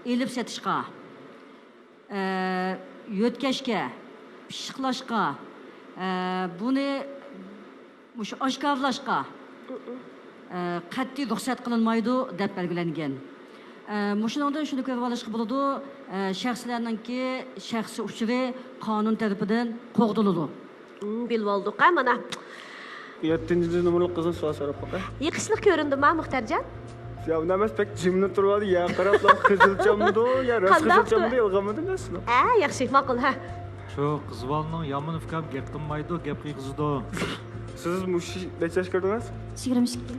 ئېلىپ سېتىشقا، ئە، يۆتكەشكە، پىششىقلاشقا، ئە، بۇنى مۇشۇ ئاشكارىلاشقا، ئە، قەتئىي رۇخسەت قىلىنمايدۇ دەپ بەلگىلەنگەن. ئە، مۇشۇنىڭدىن شۇنى كۆرۈۋېلىشقا بولىدۇ، ئە، شەخسلەرنىڭكى شەخسىي ئۇچۇرى قانۇن تەرىپىدىن قوغدىلىدۇ. مم، بىلىۋالدۇق ھە مانا. يەتتىنچى نومۇرلۇق قىزدىن سوئال سوراپ باقاي. يېقىشلىق كۆرۈندىما، مۇختەرجان؟ يا، ئۇنداق ئەمەس، بەك جىملا تۇرۇۋالدى. يا قاراپلا قىزىلچاممىدۇ، يا راست قىزىلچاممىدۇ، يالغانمىدۇ، مەن سىناپ. ھە، ياخشى، ماقۇل، ھە. شۇ قىز بالىنىڭ يامان ئۇكام گەپ قىلمايدۇ، گەپ قىلغۇزىدۇ. سىز مۇشۇ نەچچە ياش كىردىڭىز؟ يىگىرمە ئىككى.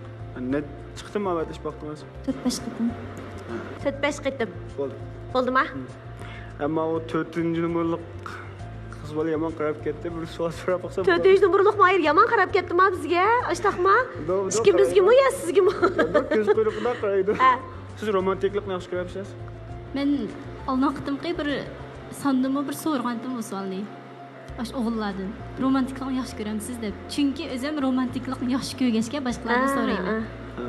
نەچچە قېتىم ئاۋاتلىشىپ باقتىڭىز؟ تۆت بەش قېتىم. تۆت بەش قېتىم. بولدى. بولدىما؟ ئەمما ئۇ تۆتىنچى نومۇرلۇق قىز بالا يامان قاراپ كەتتى. بىر سوئال سوراپ باقسام بولامدۇ؟ تۆتىنچى نومۇرلۇق ماھىر يامان قاراپ كەتتىما بىزگە؟ ئاشتاقما؟ ئىككىمىزگىمۇ يا سىزگىمۇ؟ كۆز قۇيرۇقىدا قارايدۇ. ھە. سىز رومانتىكىلىقنى ياخشى كۆرەمسىز؟ مەن ئالدىنقى قېتىمقى بىر ساندىمۇ بىر سورىغانتىم بۇ سوئالنى. ئاشۇ ئوغۇللاردىن. رومانتىكىلىقنى ياخشى كۆرەمسىز دەپ. چۈنكى ئۆزۈم رومانتىكىلىقنى ياخشى كۆرگەچكە باشقىلاردىن سورايمەن. ئە،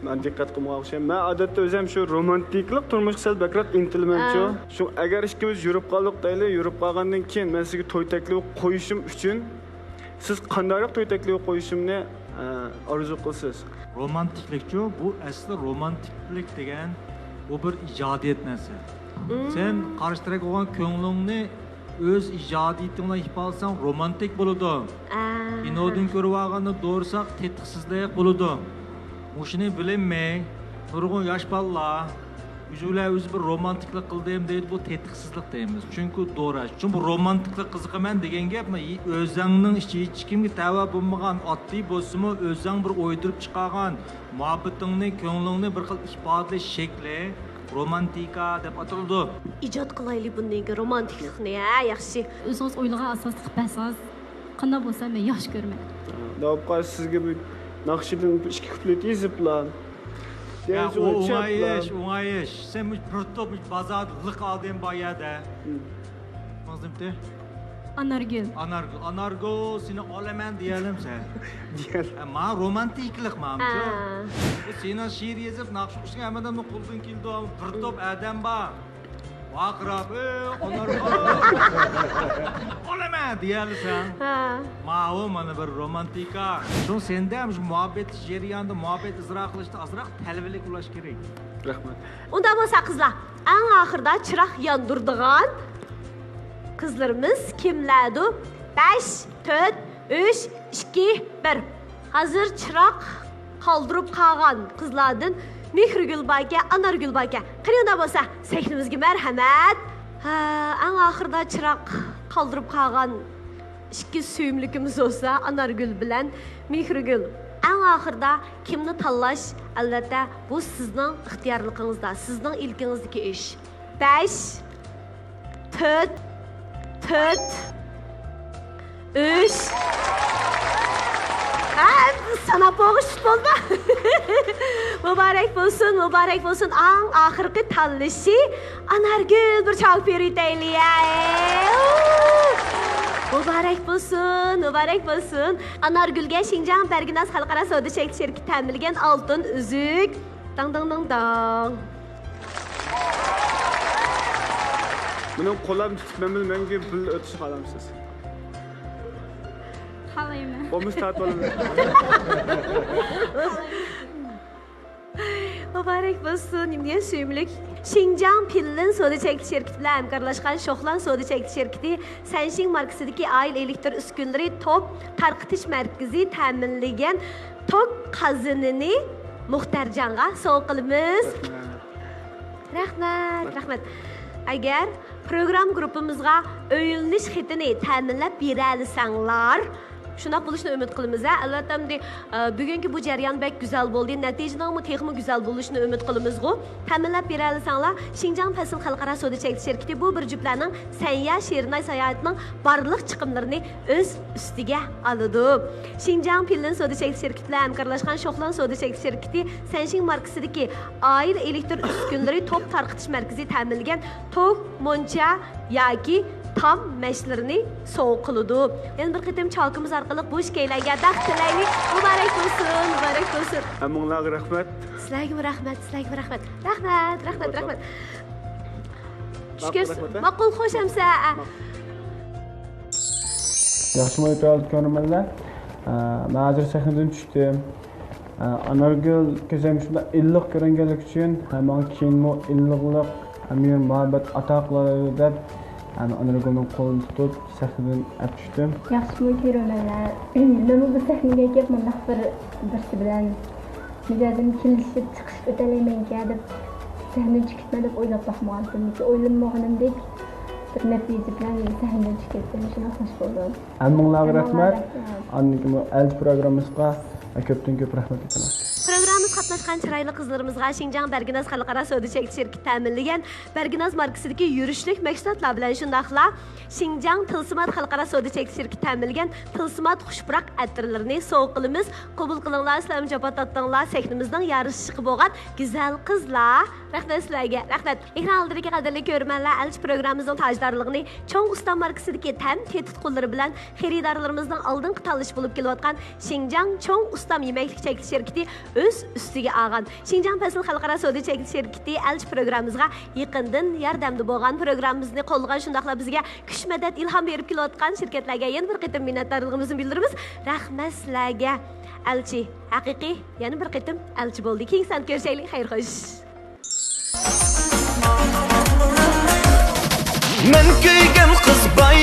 مەن دىققەت قىلمىغان ئوخشايمەن. مەن ئادەتتە ئۆزۈم شۇ رومانتىكىلىق تۇرمۇشقا سەل بەكرەك ئىنتىلىمەنچۇ. ئە. شۇ ئەگەر ئىككىمىز يۈرۈپ قالدۇق دەيلى، يۈرۈپ قالغاندىن كېيىن مەن سىزگە توي تەكلىپى قويۇشۇم ئۈچۈن، سىز قانداقراق توي تەكلىپى قويۇشۇمنى، ئە، ئارزۇ قىلىسىز؟ رومانتىكلىكچۇ، بۇ ئەسلى رومانتىكلىك دېگەن بۇ بىر ئىجادىيەت نەرسە. مم. سەن قارشى تەرەپكە بولغان كۆڭلۈڭنى ئۆز ئىجادىيىتىڭ بىلەن ئىپادىلىسەڭ رومانتىك بولىدۇ. ئە. كىنودىن كۆرۈۋالغاندا دوغرىساق تېتىقسىزلىق بولىدۇ. مۇشۇنى بىلمەي نۇرغۇن ياش بالىلار ئۆزى بىلەن ئۆزى بىر رومانتىكلىق قىلدىم دەيدۇ، بۇ تېتىقسىزلىق دەيمىز. چۈنكى دوراش. چۈنكى بۇ رومانتىكلىق قىزىقىمەن دېگەن گەپ، ئۆزۈڭنىڭ ئىچى ھېچكىمگە تەۋە بولمىغان، ئاددىي بولسىمۇ، ئۆزۈڭ بىر ئويدۇرۇپ چىقارغان مۇھەببىتىڭنى، كۆڭلۈڭنى بىر خىل ئىپادىلەش شەكلى رومانتىكا دەپ ئاتىلىدۇ. ئىجاد قىلايلى بۇندىن كېيىن رومانتىكلىقنى، ھە، ياخشى. ئۆزىڭىز ئويلىغان ئاساستا قىلىپ بەرسىڭىز، قانداق بولسا مەن ياخشى كۆرىمەن. داۋۇپ قازى سىزگە بىر ناخشىدىن بىر ئىككى كۇپلېت يېزىپلا. يا، ئۇ ئوڭاي ئىش، ئوڭاي ئىش. سەن مۇشۇ بىر توپ مۇشۇ بازاردا لىق ئادەم بار يەردە. مم. ماڭزىمتى؟ ئانارگۈل. ئانارگۈل، ئانارگۈل، سېنى ئالىمەن دېيەلەمسەن؟ دېيەل. ھە، ما رومانتىكلىق مامچۇ. ھە. بۇ سېنىڭ شېئىر يېزىپ، ناخشا ئوقۇشۇڭ ھەممىدىن قولدىن كېلىدۇ. بىر توپ ئادەم بار. ۋارقىراپ، ئى، ئانارگۈل. ئالىمەن دېيەلىسەن. ھە. ما ئاۋۇ مانا بىر رومانتىكا. شۇڭا سەندە مۇشۇ مۇھەببەت جەريانىدا، مۇھەببەت ئىجرا قىلىشتا ئازراق تەلۋىلىك بولۇش كېرەك. رەھمەت. ئۇنداق بولسا قىزلار، ئەڭ ئاخىرىدا چىراغ ياندۇرىدىغان قىزلىرىمىز كىملەردۇ؟ بەش، تۆت، ئۈچ، ئىككى، بىر. ھازىر چىراغ قالدۇرۇپ قالغان قىزلاردىن مېھرىگۈل باركەن، ئانارگۈل باركەن. قېنى ئۇنداق بولسا سەھنىمىزگە مەرھەمەت. ھە، ئەڭ ئاخىرىدا چىراغ قالدۇرۇپ قالغان ئىككى سۆيۈملۈكىمىز بولسا ئانارگۈل بىلەن مېھرىگۈل. ئەڭ ئاخىرىدا كىمنى تاللاش، ئەلۋەتتە، بۇ سىزنىڭ ئىختىيارلىقىڭىزدا، سىزنىڭ ئىلكىڭىزدىكى ئىش. بەش، تۆت، تۆت، ئۈچ. ھە، ساناپ بولغۇچ بولما. مۇبارەك بولسۇن، مۇبارەك بولسۇن. ئەڭ ئاخىرقى تاللىشى ئانارگۈل، بىر چاۋاك بېرىۋېتەيلى. مۇبارەك بولسۇن، مۇبارەك بولسۇن. ئانارگۈلگە شىنجاڭ بەرگىناز خەلقئارا سودا چەكلىك شىركىتى تەمىنلىگەن ئالتۇن ئۈزۈك. داڭ، داڭ، داڭ، داڭ. مېنىڭ قولۇم تۇتۇپ، مەن بىلەن مەڭگۈ بىللە ئۆتۈشنى خالامسىز؟ خالايمەن. بولمىسا تارتىپ ئالىمەن. مۇبارەك بولسۇن، نېمە دېگەن سۆيۈملۈك. شىنجاڭ پىنلىن سودا چەكلىك شىركىتى بىلەن ھەمكارلاشقان شوخلان سودا چەكلىك شىركىتى سەنشىڭ ماركىسىدىكى ئائىلە ئېلېكتر ئۈسكۈنىلىرى توك تارقىتىش مەركىزى تەمىنلىگەن توك قازىنىنى مۇختەرجانغا سوۋغا قىلىمىز. رەھمەت، رەھمەت. ئەگەر پروگرامما گۇرۇپپىمىزغا ئۆيلىنىش خېتىنى تەمىنلەپ بېرەلىسەڭلار، شۇنداق بولۇشىنى ئۈمىد قىلىمىز، ھە. ئەلۋەتتە، ئەمدى، ئە، بۈگۈنكى بۇ جەريان بەك گۈزەل بولدى. نەتىجىنىڭمۇ تېخىمۇ گۈزەل بولۇشىنى ئۈمىد قىلىمىزغۇ. تەمىنلەپ بېرەلىسەڭلار، شىنجاڭ پەسىل خەلقئارا سودا چەكلىك شىركىتى بۇ بىر جۈپلەرنىڭ سەنيا شېرىناي ساياھىتىنىڭ بارلىق چىقىملىرىنى ئۆز ئۈستىگە ئالىدۇ. شىنجاڭ پىنلىن سودا چەكلىك شىركىتى بىلەن ھەمكارلاشقان شوخلان سودا چەكلىك شىركىتى سەنشىڭ ماركىسىدىكى ئائىلە ئېلېكتر ئۈسكۈنىلىرى توك تارقىتىش مەركىزى تەمىنلىگەن توك مۇنچا ياكى تام مەشلىرىنى سوۋغا قىلىدۇ. يەنە بىر قېتىم چاۋىكىمىز ئارقىلىق بۇ ئىككىيلەنگە بەخت تىلەيلى. مۇبارەك بولسۇن، مۇبارەك بولسۇن. ھەممىڭلارغا رەھمەت. سىلەرگىمۇ رەھمەت، سىلەرگىمۇ رەھمەت. رەھمەت، رەھمەت، رەھمەت. چۈش كۆرسۇن. ماقۇل، خوش ئەمسە. ياخشىمۇ ئۆتۈۋالدى كۆرۈرمەنلەر؟ ئە، مەن ھازىر سەھنىدىن چۈشتۈم. ئە، ئانارگۈل كۆزۈم شۇنداق ئىللىق كۆرۈنگەنلىكى ئۈچۈن، ھە، ماڭا كېيىنمۇ ئىللىقلىق ھەم مېھىر-مۇھەببەت ئاتا قىلىدۇ دەپ، ھە، ئانارگۈلنىڭ قولىنى تۇتۇپ سەھنىدىن ئەپ چۈشتۈم. ياخشىمۇ كۆرۈرمەنلەر؟ مەنمۇ بۇ سەھنىگە كېلىپ مۇنداق بىر، بىرسى بىلەن مىجەزىم كېلىشىپ چىقىشىپ ئۆتەلەيمەنكەن دەپ سەھنىدىن چىقىپمەن دەپ ئويلاپ باقمىغانتىم. لېكىن ئويلىمىغىنىمدەك بىر نەتىجە بىلەن سەھنىدىن چىقىپ كەتتىم. شۇنداق خوش بولدۇم. ھەممىڭلارغا رەھمەت. ئاندىن كېيىن ئەلچى پروگراممىسىغا كۆپتىن كۆپ رەھمەت ئېيتىمەن. پروگراممىمىزغا قاتناشقان چىرايلىق قىزلىرىمىزغا شىنجاڭ بەرگىناز خەلقئارا سودا چەكلىك شىركىتى تەمىنلىگەن بەرگىناز ماركىسىدىكى يۈرۈشلۈك مەھسۇلاتلار بىلەن شۇنداقلا شىنجاڭ تىلسىمات خەلقئارا سودا چەكلىك شىركىتى تەمىنلىگەن تىلسىمات خۇش پۇراق ئەتىرلىرىنى سوۋغا قىلىمىز. قوبۇل قىلىڭلار، سىلەرمۇ جاپا تارتىڭلار، سەھنىمىزنىڭ يارىشىشىغا بولغان گۈزەل قىزلار. رەھمەت سىلەرگە، رەھمەت. ئېكران ئالدىدىكى قەدىرلىك كۆرۈرمەنلەر، ئەلچى پروگراممىمىزنىڭ تاجدارلىقىنى چوڭ ئۇستا ماركىسىدىكى تەم تېتىتقۇلىرى بىلەن خېرىدارلىرىمىزنىڭ ئالدىنقى تاللىشى بولۇپ كېلىۋاتقان شىنجاڭ چوڭ ئۇستام يېمەكلىك چەكلىك شىركىتى ئۆز ئۈستىگە ئالغان. شىنجاڭ پەسىل خەلقئارا سودا چەكلىك شىركىتى ئەلچى پروگراممىمىزغا يېقىندىن ياردەمدە بولغان. پروگراممىمىزنى قوللىغان، شۇنداقلا بىزگە كۈچ، مەدەت، ئىلھام بېرىپ كېلىۋاتقان شىركەتلەرگە يەنە بىر قېتىم مىننەتدارلىقىمىزنى بىلدۈرىمىز. رەھمەت سىلەرگە. ئەلچى، ھەقىقىي يەنە بىر قېتىم ئەلچى بولدى. كېيىنكى ساندا كۆرۈشەيلى. خەير خوش. مەن كۆيگەن قىز باي